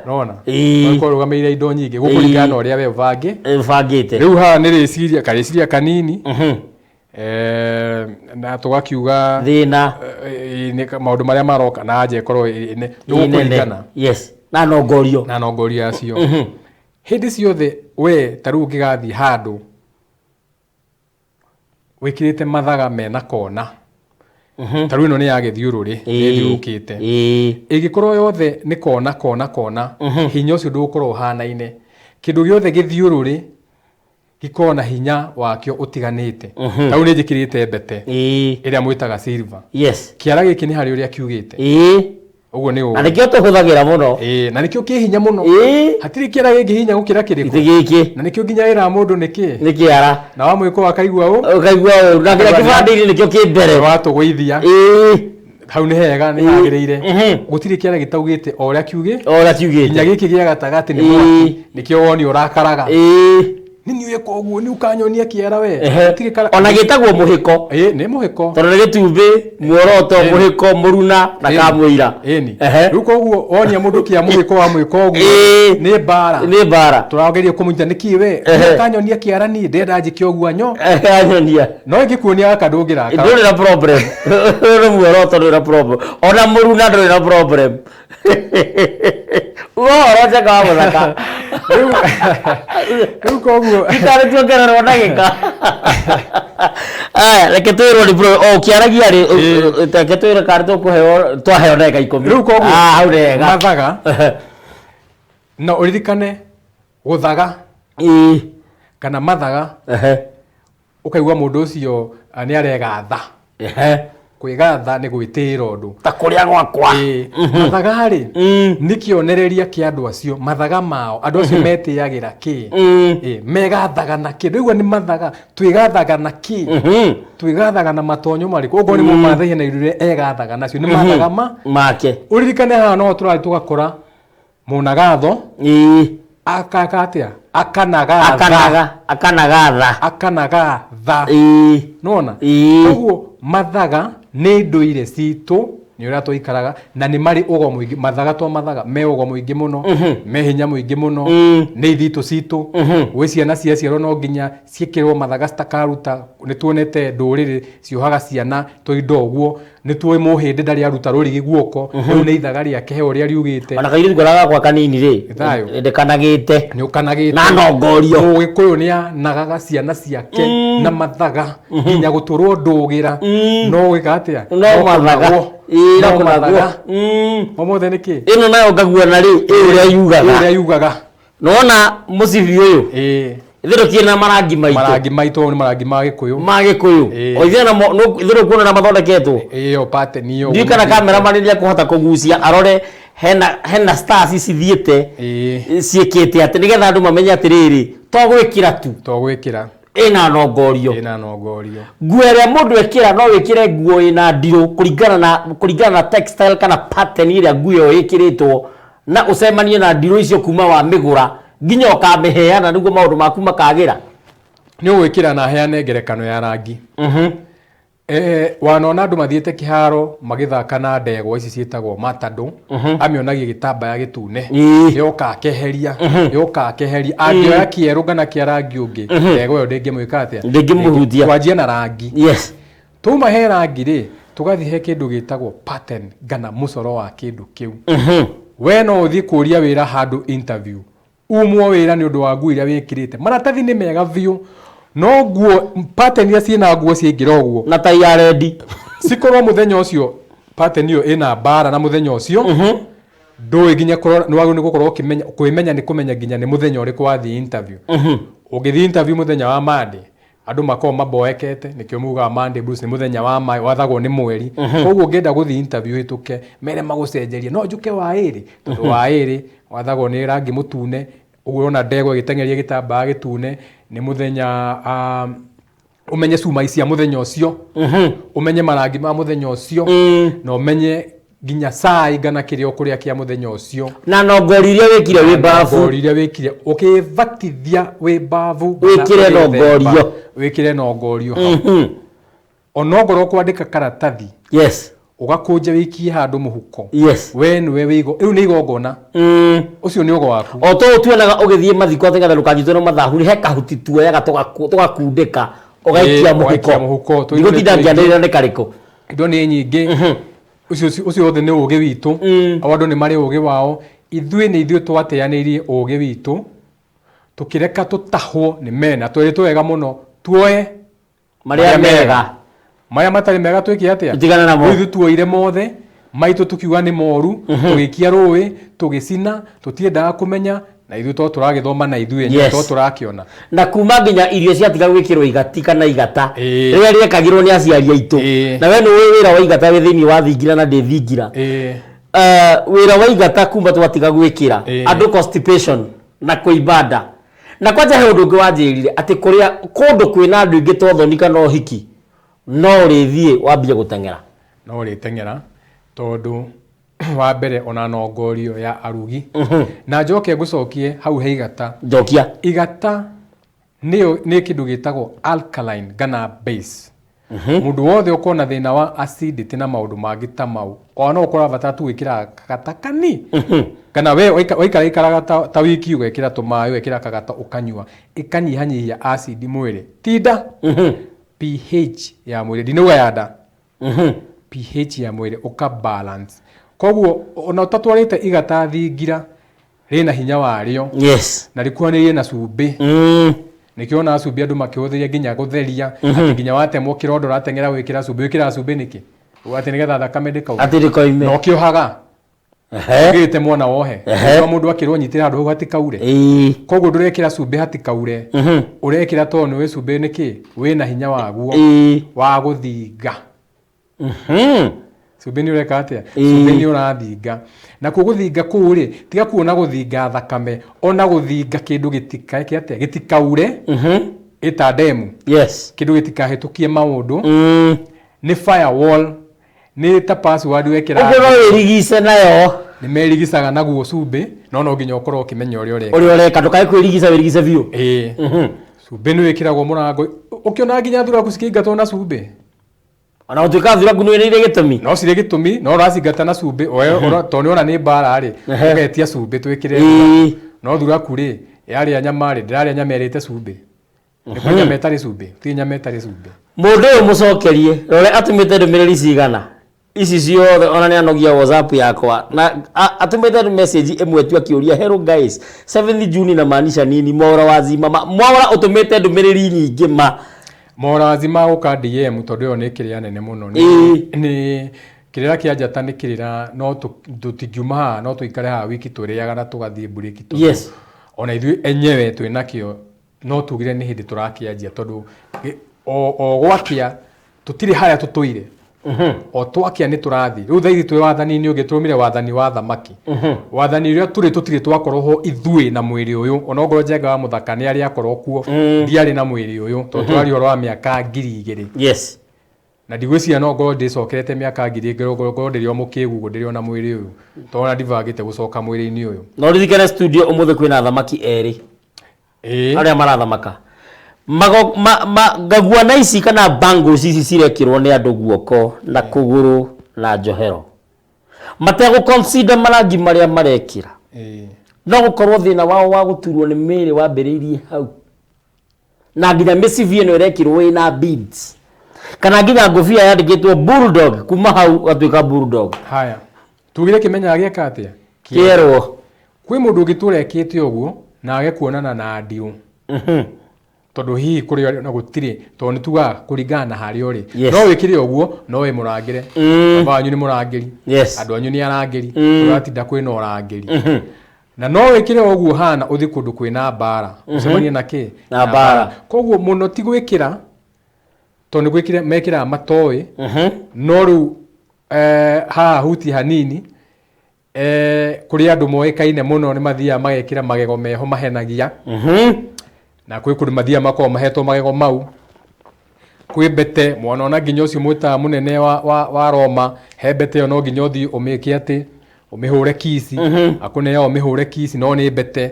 Nona? No ĩkorwo ĩrũgamĩrĩire indo nyingĩ, gũkũringana na ũrĩa we ũbangĩ. Ũbangĩte. Rĩu haha nĩ rĩciria, karĩciria kanini. Na tũgakiuga thĩna. Nĩ maũndũ marĩa maroka na anja ĩkorwo nĩ gũkũringana. Yes. Na nongorio. Na nongorio yacio. Hĩndĩ ciothe we ta rĩu ũngĩgathiĩ handũ wĩkĩrĩte mathaga mena kona. Ta rĩu ĩno nĩ ya gĩthiũrũrĩ, nĩ ĩthiũrũkĩte. Ĩngĩkorwo yothe nĩ kona, kona, kona, hinya ũcio ndũgũkorwo ũhanaine. Kĩndũ gĩothe gĩthiũrũrĩ gĩkoragwo na hinya wakĩo ũtiganĩte. Ta rĩu nĩ njĩkĩrĩte mbete ĩrĩa mwĩtaga silver. Kĩara gĩkĩ nĩ harĩ ũrĩa kiugĩte. Ũguo nĩ ũũ. Na nĩkĩo tũhũthagĩra mũno. Na nĩkĩo kĩ hinya mũno. Hatirĩ kĩara gĩngĩ hinya gũkĩra kĩrĩkũ? Gĩtĩ gĩkĩ. Na nĩkĩo nginya wĩraga mũndũ nĩ kĩ? Nĩ kĩara. Na wamwĩkwo akaigua ũũ? Ũkaigua ũũ. Na kĩrĩa kĩbandĩ-inĩ nĩkĩo kĩ mbere. Watũgũithia. Hau nĩ hega, nĩ hagĩrĩire. Gũtirĩ kĩara gĩtaugĩte o ũrĩa kiugĩ. O ũrĩa kiugĩte. Nginya gĩkĩ gĩa gatagatĩ nĩ mwaki, nĩkĩo woni ũrakaraga. Nĩ niĩ wĩka ũguo, nĩ ũkanyonia kĩara we. Gũtirĩ kara. Ona gĩtagwo mũhĩko. Ĩĩ, nĩ mũhĩko. Tondũ nĩ gĩtumbĩ, muoroto, mũhĩko, mũruna na kamũira. Ĩni. Rĩu koguo wonia mũndũ kĩa mũhĩko wa mwĩko ũguo nĩ mbara. Nĩ mbara. Tũrageria kũmũnyita nĩkĩ we? Ũkanyonia kĩara niĩ ndĩrenda njĩke ũguo anyo. Anyonia. No ingĩkuonia gaka ndũngĩrakara. Ndũrĩ na problem. Ndũrĩ muoroto, ndũrĩ na problem. Ona mũruna ndũrĩ na problem. Ũhoro njega wa mũthaka. Rĩu koguo Itarĩ tuongererwo ndagĩka. Aya, reke twĩrwo nĩ bro, o ũkĩaragia rĩ, reke twĩre kana tũkũheo, twaheo ndagĩka 10. Rĩu koguo Ah, hau nĩ hega. Mathaga. Na ũririkane gũthaga. Kana mathaga. Ũkaigua mũndũ ũcio nĩ aregatha. Kwĩgatha nĩ gwĩtĩĩra ũndũ. Ta kũrĩa gwakwa. Mathaga rĩ, nĩ kĩonereria kĩa andũ acio, mathaga mao, andũ acio metĩagĩra kĩ? Megathaga na kĩ? Ndũigua nĩ mathaga, twĩgathaga na kĩ? Twĩgathaga na matonyo marĩkũ? Okorwo nĩ mũmathai hena indo iria egathaga nacio, nĩ mathaga ma? Make. Ũririkane haha no tũrathiĩ tũgakora mũnagatho. Akaka atĩa? Akanagatha. Akanaga, akanagatha. Akanagatha. Nĩwona? Koguo mathaga nĩ ndũire citũ, nĩ ũrĩa twaikaraga, na nĩ marĩ ũgo mũingĩ, mathaga to mathaga, me ũgo mũingĩ mũno, me hinya mũingĩ mũno, nĩ ithitũ citũ, gwĩ ciana ciaciarwo no nginya ciĩkĩrwo mathaga citakaruta, nĩ tuonete ndũrĩrĩ ciohaga ciana tũindo ũguo, nĩ tuoĩ mũhĩndĩ ndarĩ aruta rũrigi guoko, rĩu nĩ ithaga rĩake he ũrĩa riugĩte. Ona kairĩtu karĩa gakwa kanini rĩ, Thayũ. ndĩkanagĩte. Nĩ ũkanagĩte. Na nongorio. Mũgĩkũyũ nĩ anagaga ciana ciake na mathaga nginya gũtũrwo ndũgĩra. No gwĩka atĩa? No mathaga. Kũnagwo. No No kũnagwo. mathaga. Ũmũthĩ nĩ kĩ? Ĩno nayo ngaguana rĩ, ĩ ũrĩa yugaga. Ĩ ũrĩa yugaga. Nona mũcibi ũyũ. Ithuĩ tũkĩrĩ na marangi maitũ. Marangi maitũ nĩ marangi ma Gĩkũyũ. Ma Gĩkũyũ. O ithuĩ namo, ithuĩ ndũkuona ũrĩa mathondeketwo? Ĩyo pattern ĩyo. Ndiũĩ kana cameraman nĩ ekũhota kũgucia arore hena stars cithiĩte ciĩkĩte atĩ nĩgetha andũ mamenye atĩrĩrĩ, to gwĩkĩra tu. To gwĩkĩra. Ĩna nongorio. Ĩna nongorio. Nguo ĩrĩa mũndũ ekĩra no wĩkĩre nguo ĩna ndirũ kũringana na textile kana pattern ĩrĩa nguo ĩyo ĩkĩrĩtwo na ũcemanie na ndirũ icio kuma wamĩgũra nginya ũkamĩheana nĩguo maũndũ maku makagĩra. Nĩ ũgwĩkĩra na heane ngerekano ya rangi. Wanona andũ mathiĩte kĩharo magĩthaka na ndegwa ici ciĩtagwo matador, amĩonagia gĩtambaya gĩtune, yoka akeheria, yoka akeheria, angĩoya kĩerũ kana kĩa rangi ũngĩ, ndegwa ĩyo ndĩngĩmwĩka atĩa? Ndĩngĩmũhutia. Twanjie na rangi. Twauma he rangi rĩ, tũgathiĩ he kĩndũ gĩtagwo pattern kana mũcoro wa kĩndũ kĩu. We no ũthiĩ kũria wĩra handũ interview, umwo wĩra nĩ ũndũ wa nguo iria wĩkĩrĩte. Maratathi nĩ mega biũ, no nguo, pattern iria ciĩna nguo ciaingĩra ũguo. Na tai ya rendi. Cikorwo mũthenya ũcio, pattern ĩyo ĩna mbara na mũthenya ũcio, ndũĩ nginya kũrora, nĩ wagĩrĩirwo nĩ gũkorwo ũkĩmenya, kwĩmenya nĩ kũmenya nginya nĩ mũthenya ũrĩkũ wathiĩ interview. Ũngĩthiĩ interview mũthenya wa Monday, andũ makoragwo maboekete, nĩkĩo mugaga Monday blues nĩ mũthenya wa maĩ, wathagwo nĩ mweri. Koguo ũngĩenda gũthiĩ interview ũhĩtũke, mere magũcenjerie, no njũke wa ĩrĩ, tondũ wa ĩrĩ wathagwo nĩ rangi mũtune, ũguo ũrona ndegwa ĩgĩteng'eria gĩtambaya gĩtune, nĩ mũthenya, ũmenye cuma cia mũthenya ũcio, ũmenye marangi ma mũthenya ũcio, na ũmenye nginya cai kana kĩrĩa ũkũrĩa kĩa mũthenya ũcio. Na nongori iria wĩkire wĩ babu. Nongori iria wĩkire ũkĩbatithia wĩ babu kana Wĩkĩre ũgĩthemba, nongorio. Wĩkĩre nongorio hau. Onokorwo kwandĩka karatathi. Ũgakũnja wĩikie handũ mũhuko. We nĩwe wĩ igo-, rĩu nĩ igongona. Ũcio nĩ ũgo waku. O ta ũũ tuonaga ũgĩthiĩ mathiko atĩ nĩgetha ndũkanyitwo nĩ mathahu, he kahuti tuoyaga tũgakundĩka, ũgaikia mũhuko. Ũgaikia mũhuko. Ndigũtinda ngĩanĩrĩra nĩ karĩkũ. Indo nĩ nyingĩ. Ũcio wothe nĩ ũgĩ witũ. O andũ nĩ marĩ ũgĩ wao. Ithuĩ nĩ ithuĩ twateanĩirie ũgĩ witũ, tũkĩreka tũtahwo nĩ mena. Twerĩtwo wega mũno, tuoe marĩa mega. Marĩa matarĩ mega twĩke atĩa? Tũtigane namo. Rĩu ithuĩ tuoire mothe, maitũ tũkiuga nĩ moru, tũgĩikia rũĩ, tũgĩcina, tũtiendaga kũmenya, na ithuĩ to tũragĩthoma na ithuĩ enyewe, to tũrakĩona. Na kuma nginya irio ciatiga gwĩkĩrwo igati kana igata, rĩrĩa rĩekagĩrwo nĩ aciari aitũ. Na we nĩ ũĩ wĩra wa igata wĩ thĩinĩ wa thingira na ndĩ thingira. Wĩra wa igata kuma twatiga gwĩkĩra, andũ constipation na kũimba nda. Na kwanja he ũndũ ũngĩ wanjĩrire, atĩ kũrĩa kũndũ kwĩna andũ aingĩ ta ũthoni kana ũhiki, no ũrĩthiĩ wambie gũteng'era. No ũrĩteng'era. Tondũ wa mbere ona nongorio ya arugi. Na njoke ngũcokie hau he igata. Njokia. Igata nĩyo nĩ kĩndũ gĩtagwo alkaline kana base. Mũndũ wothe ũkorwo na thĩna wa acidity na maũndũ mangĩ ta mau, ona no ũkorwo ũrabatara tu gwĩkĩra kagata kani kana we waikara ikaraga ta wiki ũgekĩra tũmaĩ ũgekĩra kagata ũkanyua, ĩkanyihanyihia acid mwĩrĩ. Tinda pH ya mwĩrĩ, ndinauga ya nda, pH ya mwĩrĩ ũka balance. Koguo ona ũtatwarĩte igata thingira rĩna hinya warĩo. Na rĩkuhanĩrĩirie na cumbĩ. Nĩkĩo wonaga cumbĩ andũ makĩhũthĩria nginya gũtheria, atĩ nginya watemwo kĩronda ũrateng'era gwĩkĩra cumbĩ. Wĩkĩraga cumbĩ nĩkĩ? Atĩ nĩgetha thakame ndĩkaume. Atĩ ndĩkoime. Na ũkĩohaga. Ũgĩte mwana wohe. Ũguo mũndũ akĩrwo nyitĩra handũ hau hatikaure. Koguo ndũrekĩra cumbĩ hatikaure. Ũrekĩra tondũ nĩũĩ cumbĩ nĩkĩ? Wĩna hinya waguo wa gũthinga. Cumbĩ nĩ ũreka atĩa? Cumbĩ nĩ ũrathinga. Nakuo gũthinga kũu rĩ, tiga kuona gũthinga thakame, ona gũthinga kĩndũ gĩtikaeke atĩa? Gĩtikaure. Ĩta ndemu. Kĩndũ gĩtikahĩtũkie maũndũ. Nĩ firewall. Nĩ ta password wekĩra. Ũguo no wĩrigice nayo. Nĩ merigicaga naguo cumbĩ, no no nginya ũkorwo ũkĩmenya ũrĩa ũreka. Ũrĩa ũreka, ndũkae kwĩrigica wĩrigice biũ. Cumbĩ nĩ wĩkĩragwo mũrango. Ũkĩona nginya thuraku cikĩingatwo na cumbĩ. Ona gũtuĩka thuraku nĩ irĩ gĩtũmi. No cirĩ gĩtũmi, no ũracingata na cumbĩ, tondũ nĩ wona nĩ mbara rĩ, ũgetia cumbĩ twĩkĩre. No thuraku rĩ, yarĩa nyama rĩ, ndĩrarĩa nyama ĩrĩte cumbĩ. Nĩ kwĩ nyama ĩtarĩ cumbĩ, gũtirĩ nyama ĩtarĩ cumbĩ. Mũndũ ũyũ mũcokerie, rore atũmĩte ndũmĩrĩri cigana. Ici ciothe ona nĩ anogia WhatsApp yakwa. Na atũmĩte message ĩmwe tu akĩũria, hello guys, 7th June inamaanisha nini? Mwaura wa Zima. Mwaura ũtũmĩte ndũmĩrĩri nyingĩ ma. Mwaura wa Zima gũka DM tondũ ĩyo nĩ kĩrĩa nene mũno. Nĩ kĩrĩra kĩa njata nĩ kĩrĩra, no tũtingiuma haha, no tũikare haha wiki tũrĩaga na tũgathiĩ mburĩki tondũ ona ithuĩ enyewe twĩnakĩo no tugire nĩ hĩndĩ tũrakĩanjia tondũ o gwakĩa tũtirĩ harĩa tũtũire. O twakĩa nĩ tũrathiĩ. Rĩu thaa ici twĩ wathani-inĩ ũngĩ, tũrũmire wathani wa thamaki. Wathani ũrĩa tũrĩ tũtirĩ twakorwo ho ithuĩ na mwĩrĩ ũyũ. Ona okorwo Njenga wa Mũthaka nĩ arĩ akorwo kuo, ndiarĩ na mwĩrĩ ũyũ tondũ tũraria ũhoro wa mĩaka 2000. Na ndigwĩciria no ngorwo ndĩcokerete mĩaka ngiri ĩngĩ, ngorwo ndĩrĩ o mũkĩgu ũguo, ndĩrĩ o na mwĩrĩ ũyũ. Tondũ ona ndibangĩte gũcoka mwĩrĩ-inĩ ũyũ. Na ũririkane studio ũmũthĩ kwĩna thamaki erĩ. Arĩa marathamaka. Ngagua na ici kana bangles ici cirekĩrwo nĩ andũ guoko na kũgũrũ na njohero. Mategũ consider marangi marĩa marekĩra. No gũkorwo thĩna wao wa gũturwo nĩ mĩĩrĩ wambĩrĩirie hau. Na nginya mĩcibi ĩno ĩrekĩrwo ĩna beads. Kana nginya ngũbia yandĩkĩtwo bulldog kuma hau ũgatuĩka bulldog. Haya. Tugire kĩmenyaga gĩeka atĩa? Kĩerwo. Kwĩ mũndũ ũngĩtũra ekĩte ũguo na age kuonana na ndirũ. Tondũ hihi kũrĩa ũrĩ na gũtirĩ, tondũ nĩ tugaga kũringana na harĩa ũrĩ. No wĩkĩre ũguo, no wĩ mũrangĩre. Baba wanyu nĩ mũrangĩri. Andũ anyu nĩ arangĩri. Ũratinda kwĩna ũrangĩri. Na no wĩkĩre ũguo hana ũthiĩ kũndũ kwĩna mbara. Ũcemanie na kĩ? Na mbara. Koguo mũno ti gwĩkĩra, tondũ nĩ gwĩkĩra mekĩraga matoĩ. No rĩu haha huti hanini, kũrĩ andũ moĩkaine mũno nĩ mathiaga magekĩra magego meho mahenagia. Na kwĩ kũndũ mathiaga makoragwo mahetwo magego mau. Kwĩ mbete, mwana ona nginya ũcio mwĩtaga mũnene wa Roma, he mbete ĩyo no nginya ũthiĩ ũmĩke atĩ, ũmĩhũre kici, akũneo ũmĩhũre kici, no nĩ mbete.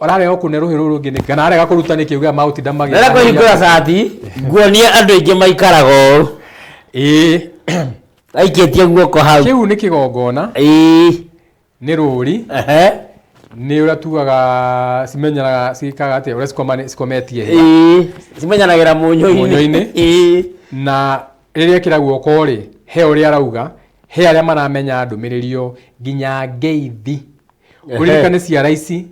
Ararega gũkũne rũhĩ rũrũ rũngĩ nĩkĩ? Kana arega kũruta nĩkĩ? Ugaga magũtinda magĩka Rĩrĩa kwĩhingũra cati, nguonie andũ aingĩ maikaraga ũũ. Aikĩtie guoko hau. Kĩu nĩ kĩgongona. Nĩ rũri. Nĩ ũrĩa tugaga cimenyanaga ciĩkaga atĩa, ũrĩa cikometie hĩa. Cimenyanagĩra mũnyũ-inĩ. Mũnyũ-inĩ. Na rĩrĩa ekĩra guoko rĩ, he ũrĩa arauga, he arĩa maramenya ndũmĩrĩri ĩyo nginya ngeithi. Ũririkane ciara ici,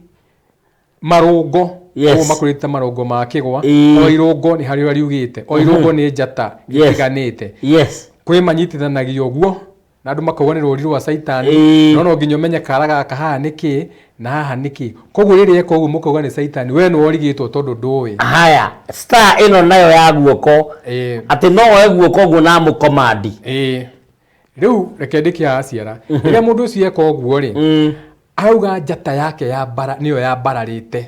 marũngo, ũguo makũrĩte marũngo ma kĩgwa, o irũngo nĩ harĩ ũrĩa riugĩte, o irũngo nĩ njata itiganĩte. Kwĩ manyitithanagia ũguo, na andũ makauga nĩ rũri rwa caitani, no no nginya ũmenye kara gaka haha nĩ kĩ na haha nĩ kĩ. Koguo rĩrĩa eka ũguo mũkauga nĩ caitani, we nĩwe ũrigĩtwo tondũ ndũĩ. Haya, star ĩno nayo ya guoko, atĩ no oe guoko ũguo na amũkomandi. Rĩu reke ndĩke haha ciara. Rĩrĩa mũndũ ũcio eka ũguo rĩ, arauga njata yake ya mbara nĩyo yambararĩte.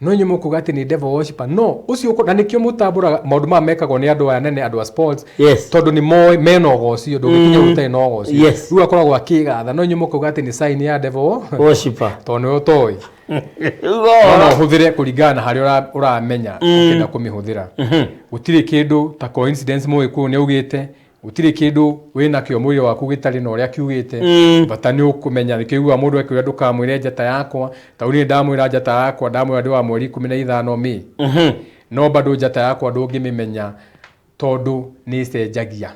No inyuĩ mũkuga atĩ nĩ devil worshiper. No ũcio na nĩkĩo mũtambũraga maũndũ maya mekagwo nĩ andũ aya nene, andũ a sports. Tondũ nĩ moĩ mena ũgoci, ndũngĩkinya ũtarĩ na ũgoci. Rĩu akoragwo akĩgatha, no inyuĩ mũkauga atĩ nĩ sign ya devil worshiper, tondũ nĩwe ũtoĩ. No no ũhũthĩre kũringana na harĩa ũramenya ũkĩenda kũmĩhũthĩra. Gũtirĩ kĩndũ ta coincidence. Mũgĩkũyũ nĩ augĩte gũtirĩ kĩndũ wĩnakĩo mwĩrĩ waku gĩtarĩ na ũrĩa kiugĩte. Bata nĩ ũkũmenya. Nĩkĩo ũiguaga mũndũ akĩũria, "Ndũkamwĩre njata yakwa." Ta rĩu niĩ ndamwĩra njata yakwa, ndamwĩra ndĩ wa mweri 15 Mĩ, no bado njata yakwa ndũngĩmĩmenya tondũ nĩ ĩcenjagia.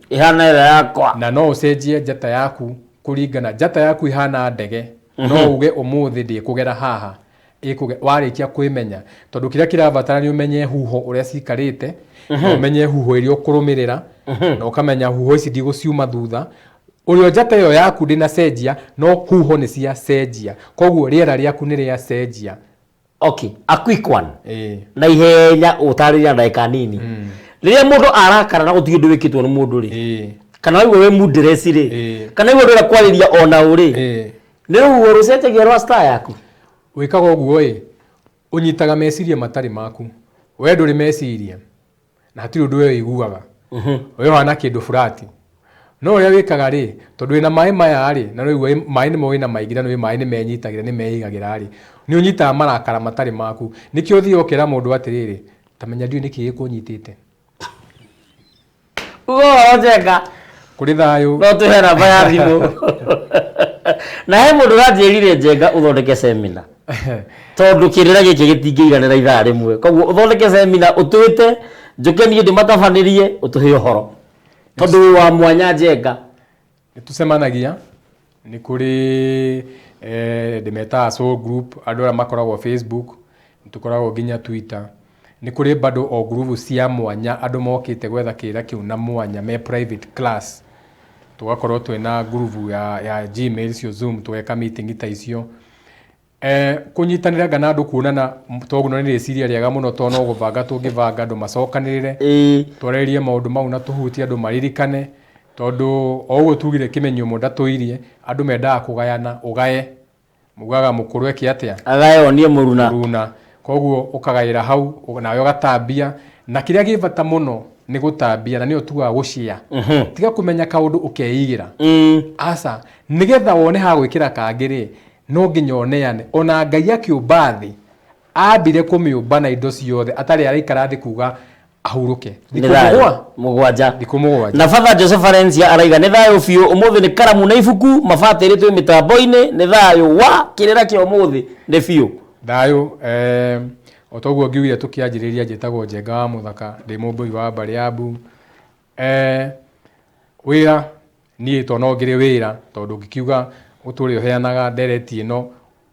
Ihana ĩrĩa yakwa. Na no ũcenjie njata yaku kũringana njata yaku ihana ndege. No uge ũmũthĩ ndĩkũgera haha, warĩkia kwĩmenya, tondũ kĩrĩa kĩrabatara nĩ ũmenye huho ũrĩa cikarĩte, na ũmenye huho iria ũkũrũmĩrĩra, na ũkamenya huho ici ndigũciuma thutha. Ũrĩa njata ĩyo yaku ndĩnacenjia, no huho nĩ ciacenjia, koguo rĩera rĩaku nĩ rĩacenjia. Okay, a quick one. Na ihenya ũtarĩria na ndagĩka nini. Rĩrĩa mũndũ arakara na gũtirĩ ũndũ wĩkĩtwo nĩ mũndũ rĩ, kana waigua wĩ moodless rĩ, kana waigua ndũrenda kwarĩria ona ũ rĩ, nĩ rũhuho rũcenjagia rwa star yaku? Wĩkaga ũguo ĩ, ũnyitaga meciria matarĩ maku. We ndũrĩ meciria na hatirĩ ũndũ we ũiguaga, we ũhana kĩndũ flat. No ũrĩa wĩkaga rĩ, tondũ wĩna maĩ maya rĩ, na nĩũigua maĩ nĩmo wĩna maingĩ, na nĩũĩ maĩ nĩ menyitagĩra, nĩ meigagĩra rĩ, nĩ ũnyitaga marakara matarĩ maku. Nĩkĩo ũthiaga ũkera mũndũ atĩrĩrĩ, "Ta menya ndiũĩ nĩkĩ gĩkũnyitĩte." Uga ũhoro, Njenga. Kũrĩ thayũ. No tũhe namba ya thimũ. Na he mũndũ ũranjĩrire, Njenga, ũthondeke semina, tondũ kĩrĩra gĩkĩ gĩtingĩiganĩra ithaa rĩmwe. Koguo ũthondeke semina, ũtwĩte njũke niĩ ndĩmatabanĩrie, ũtũhe ũhoro, tondũ wĩ wa mwanya, Njenga. Nĩ tũcemanagia, nĩ kũrĩ ndĩmetaga soul group, andũ arĩa makoragwo Facebook, nĩ tũkoragwo nginya Twitter. Nĩ kũrĩ bado o group cia mwanya, andũ mokĩte gwetha kĩrĩra kĩu na mwanya me private class. Tũgakorwo twĩna group ya Gmail cio, Zoom, tũgeka meeting ta icio. Kũnyitanĩra ngana andũ kuonana toguo nĩ rĩciria rĩega mũno, tondũ no gũbanga tũngĩbanga andũ macokanĩrĩre, twarĩrĩrie maũndũ mau na tũhutie andũ maririkane, tondũ o ũguo tugire kĩmenyo ũmwe ndatũirie andũ mendaga kũgayana. Ũgaye mugaga mũkũrũ eke atĩa? Agaye onie mũruna. Mũruna. Koguo ũkagaĩra hau nawe ũgatambia, na kĩrĩa gĩ bata mũno nĩ gũtambia, na nĩyo tugaga gũshare. Tiga kũmenya kaũndũ ũkeigĩra. Aca, nĩgetha wone ha gwĩkĩra kangĩ rĩ, no nginya ũneane. Ona Ngai akĩũmba thĩ, ambire kũmĩũmba na indo ciothe atarĩ araikara thĩ kuga ahurũke. Nĩ Thikũ thayũ. 7. 7. Thikũ 7. Na Father Joseph Valencia araiga nĩ thayũ biũ. Ũmũthĩ nĩ karamu na ibuku mabatĩrĩ twĩ mĩtambo-inĩ. Nĩ thayũ wa kĩrĩra kĩa ũmũthĩ nĩ biũ. Thayũ. O toguo ngiugire tũkĩanjĩrĩria, njĩtagwo Njenga wa Mũthaka, ndĩ mũmbũi wa mbarĩ ya Mbu. Wĩra niĩ to no ngĩrĩ wĩra, tondũ ngĩkiuga ũtũre ũheanaga ndereti ĩno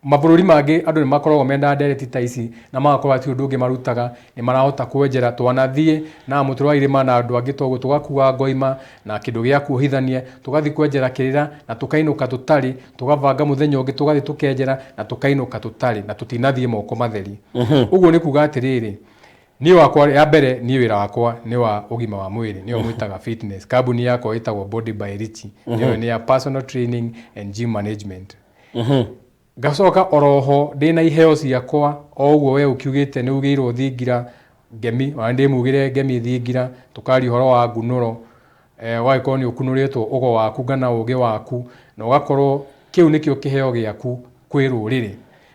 mabũrũri mangĩ, andũ nĩ makoragwo mendaga ndereti ta ici na magakorwo hatirĩ ũndũ ũngĩ marutaga, nĩ marahota kwenjera. Twanathiĩ na mũtũrũ wa irĩma na andũ angĩ toguo, tũgakua ngoima na kĩndũ gĩa kuohithania, tũgathiĩ kwenjera kĩrĩra na tũkainũka tũtarĩ, tũgabanga mũthenya ũngĩ tũgathiĩ tũkenjera na tũkainũka tũtarĩ, na tũtinathiĩ moko matheri. Ũguo nĩ kuga atĩrĩrĩ, niĩ wakwa ya mbere, niĩ wĩra wakwa nĩ wa ũgima wa mwĩrĩ, nĩyo mwĩtaga fitness. Kambuni yakwa ĩtagwo Body by Richie, nĩyo nĩ ya personal training and gym management. Ngacoka oroho ndĩna iheo ciakwa, o ũguo we ũkiugĩte nĩ ugĩirwo thingira ngemi, ona ndĩ mugĩre ngemi thingira, tũkaria ũhoro wa ngunũro. Ũgagĩkorwo nĩ ũkunũrĩtwo ũgo waku kana ũgĩ waku, na ũgakorwo kĩu nĩkĩo kĩheo gĩaku kwĩ rũrĩrĩ,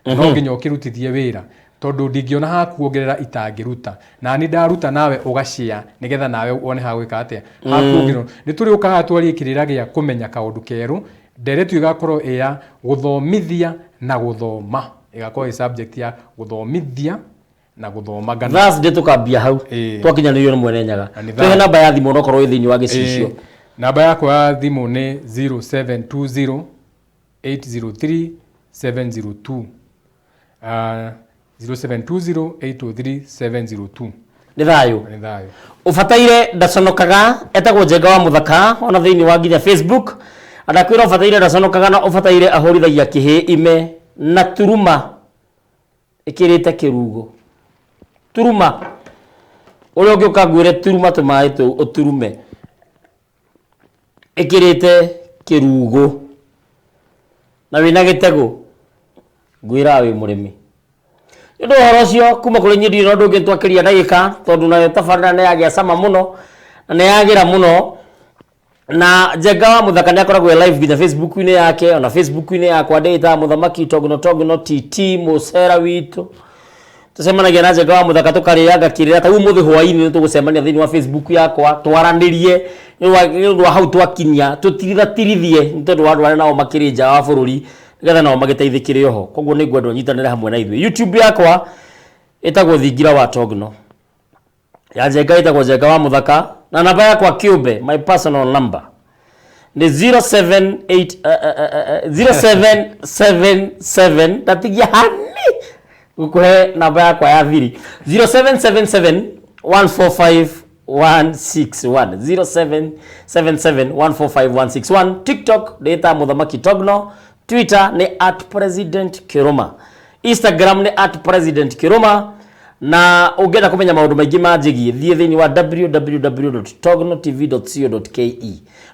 na no nginya ũkĩrutithie wĩra, tondũ ndingĩona ha kuongerera itangĩruta. Na ni ndaruta, nawe ũgashare, nĩgetha nawe wone ha gwĩka atĩa, ha kuongerera. Nĩ tũrĩũka haha twarie kĩrĩra gĩa kũmenya kaũndũ kerũ. Nderetu ĩgakorwo ĩ ya gũthomithia na gũthoma, ĩgakorwo ĩ subject ya gũthomithia na gũthoma ngana. Thursday tũkambia hau. Twakinyanĩrio nĩ Mwene Nyaga. Na nĩ tũhe thayũ. Namba ya thimũ onokorwo wĩ thĩinĩ wa gĩcicio. Namba yakwa ya thimũ nĩ 0720 803 702. 0720 803 702. Nĩ thayũ. Nĩ thayũ. Ũbataire ndaconokaga etagwo Njenga wa Mũthaka, ona thĩinĩ wa nginya Facebook andakwĩra ũbataire ndaconokaga, na ũbataire ahũrithagia kĩhĩ ime na turuma ĩkĩrĩte kĩrugo turuma ũrĩa ũngĩũka ngwĩre turuma tũmaĩ tũu ũturume ĩkĩrĩte kĩrugo na wĩna gĩtegũ ngwĩraga wĩ mũrĩmi. Nĩ ũndũ wa ũhoro ũcio kuma kũrĩ niĩ ndirĩ na ũndũ ũngĩ twakĩria ndagĩka tondũ nayo tabarĩra nĩ yagĩa cama mũno na nĩ yagĩra mũno na Njenga wa Mũthaka nĩ akoragwo e live nginya Facebook-inĩ yake ona Facebook-inĩ yakwa ndĩĩtaga Mũthamaki Togno Togno TT mũcera witũ tũcemanagia na Njenga wa Mũthaka tũkarĩanga kĩrĩra ta ũmũthĩ hwaĩ-inĩ nĩ tũgũcemania thĩinĩ wa Facebook yakwa twaranĩrie nĩ ũndũ wa hau twakinyia tũtirithatirithie nĩ tondũ wa andũ arĩa nao makĩrĩ nja wa bũrũri nĩgetha nao magĩteithĩkĩre oho koguo nĩ ngwenda ũnyitanĩre hamwe na ithuĩ. YouTube yakwa ĩtagwo Thingira wa Togno, ya Njenga ĩtagwo Njenga wa Mũthaka, na namba yakwa kĩũmbe, my personal number nĩ 078 0777 ndatigia hani gũkũhe namba yakwa ya thiri 0777 145 161 0777 145 161. TikTok ndĩta Mũthamaki Togno, Twitter nĩ at President Kĩrũma, Instagram nĩ at President Kĩrũma, na ũngĩenda kũmenya maũndũ maingĩ manjĩgiĩ thiĩ thĩinĩ wa www.tognotv.co.ke.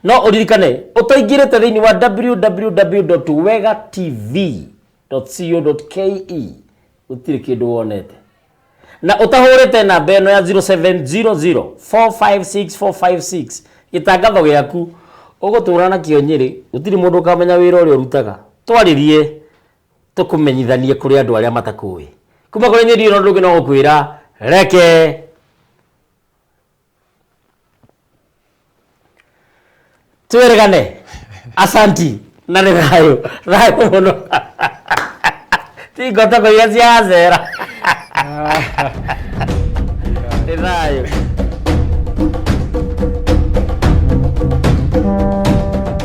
No ũririkane ũtaingĩrĩte thĩinĩ wa www.wegatv.co.ke gũtirĩ kĩndũ wonete, na ũtahũrĩte namba ĩno ya 0700 456 456 gĩtangatho gĩaku ũgũtũra nakĩo Nyĩrĩ, gũtirĩ mũndũ ũkamenya wĩra ũrĩa ũrutaga. Twarĩrie tũkũmenyithanie kũrĩ andũ arĩa matakũĩ. Kuma kũrĩ niĩ ndirĩ na ũndũ ũngĩ no gũkwĩra reke twĩrĩgane. Asanti na nĩ thayũ thayũ mũno, ti ngotoko iria cia acera. Nĩ thayũ.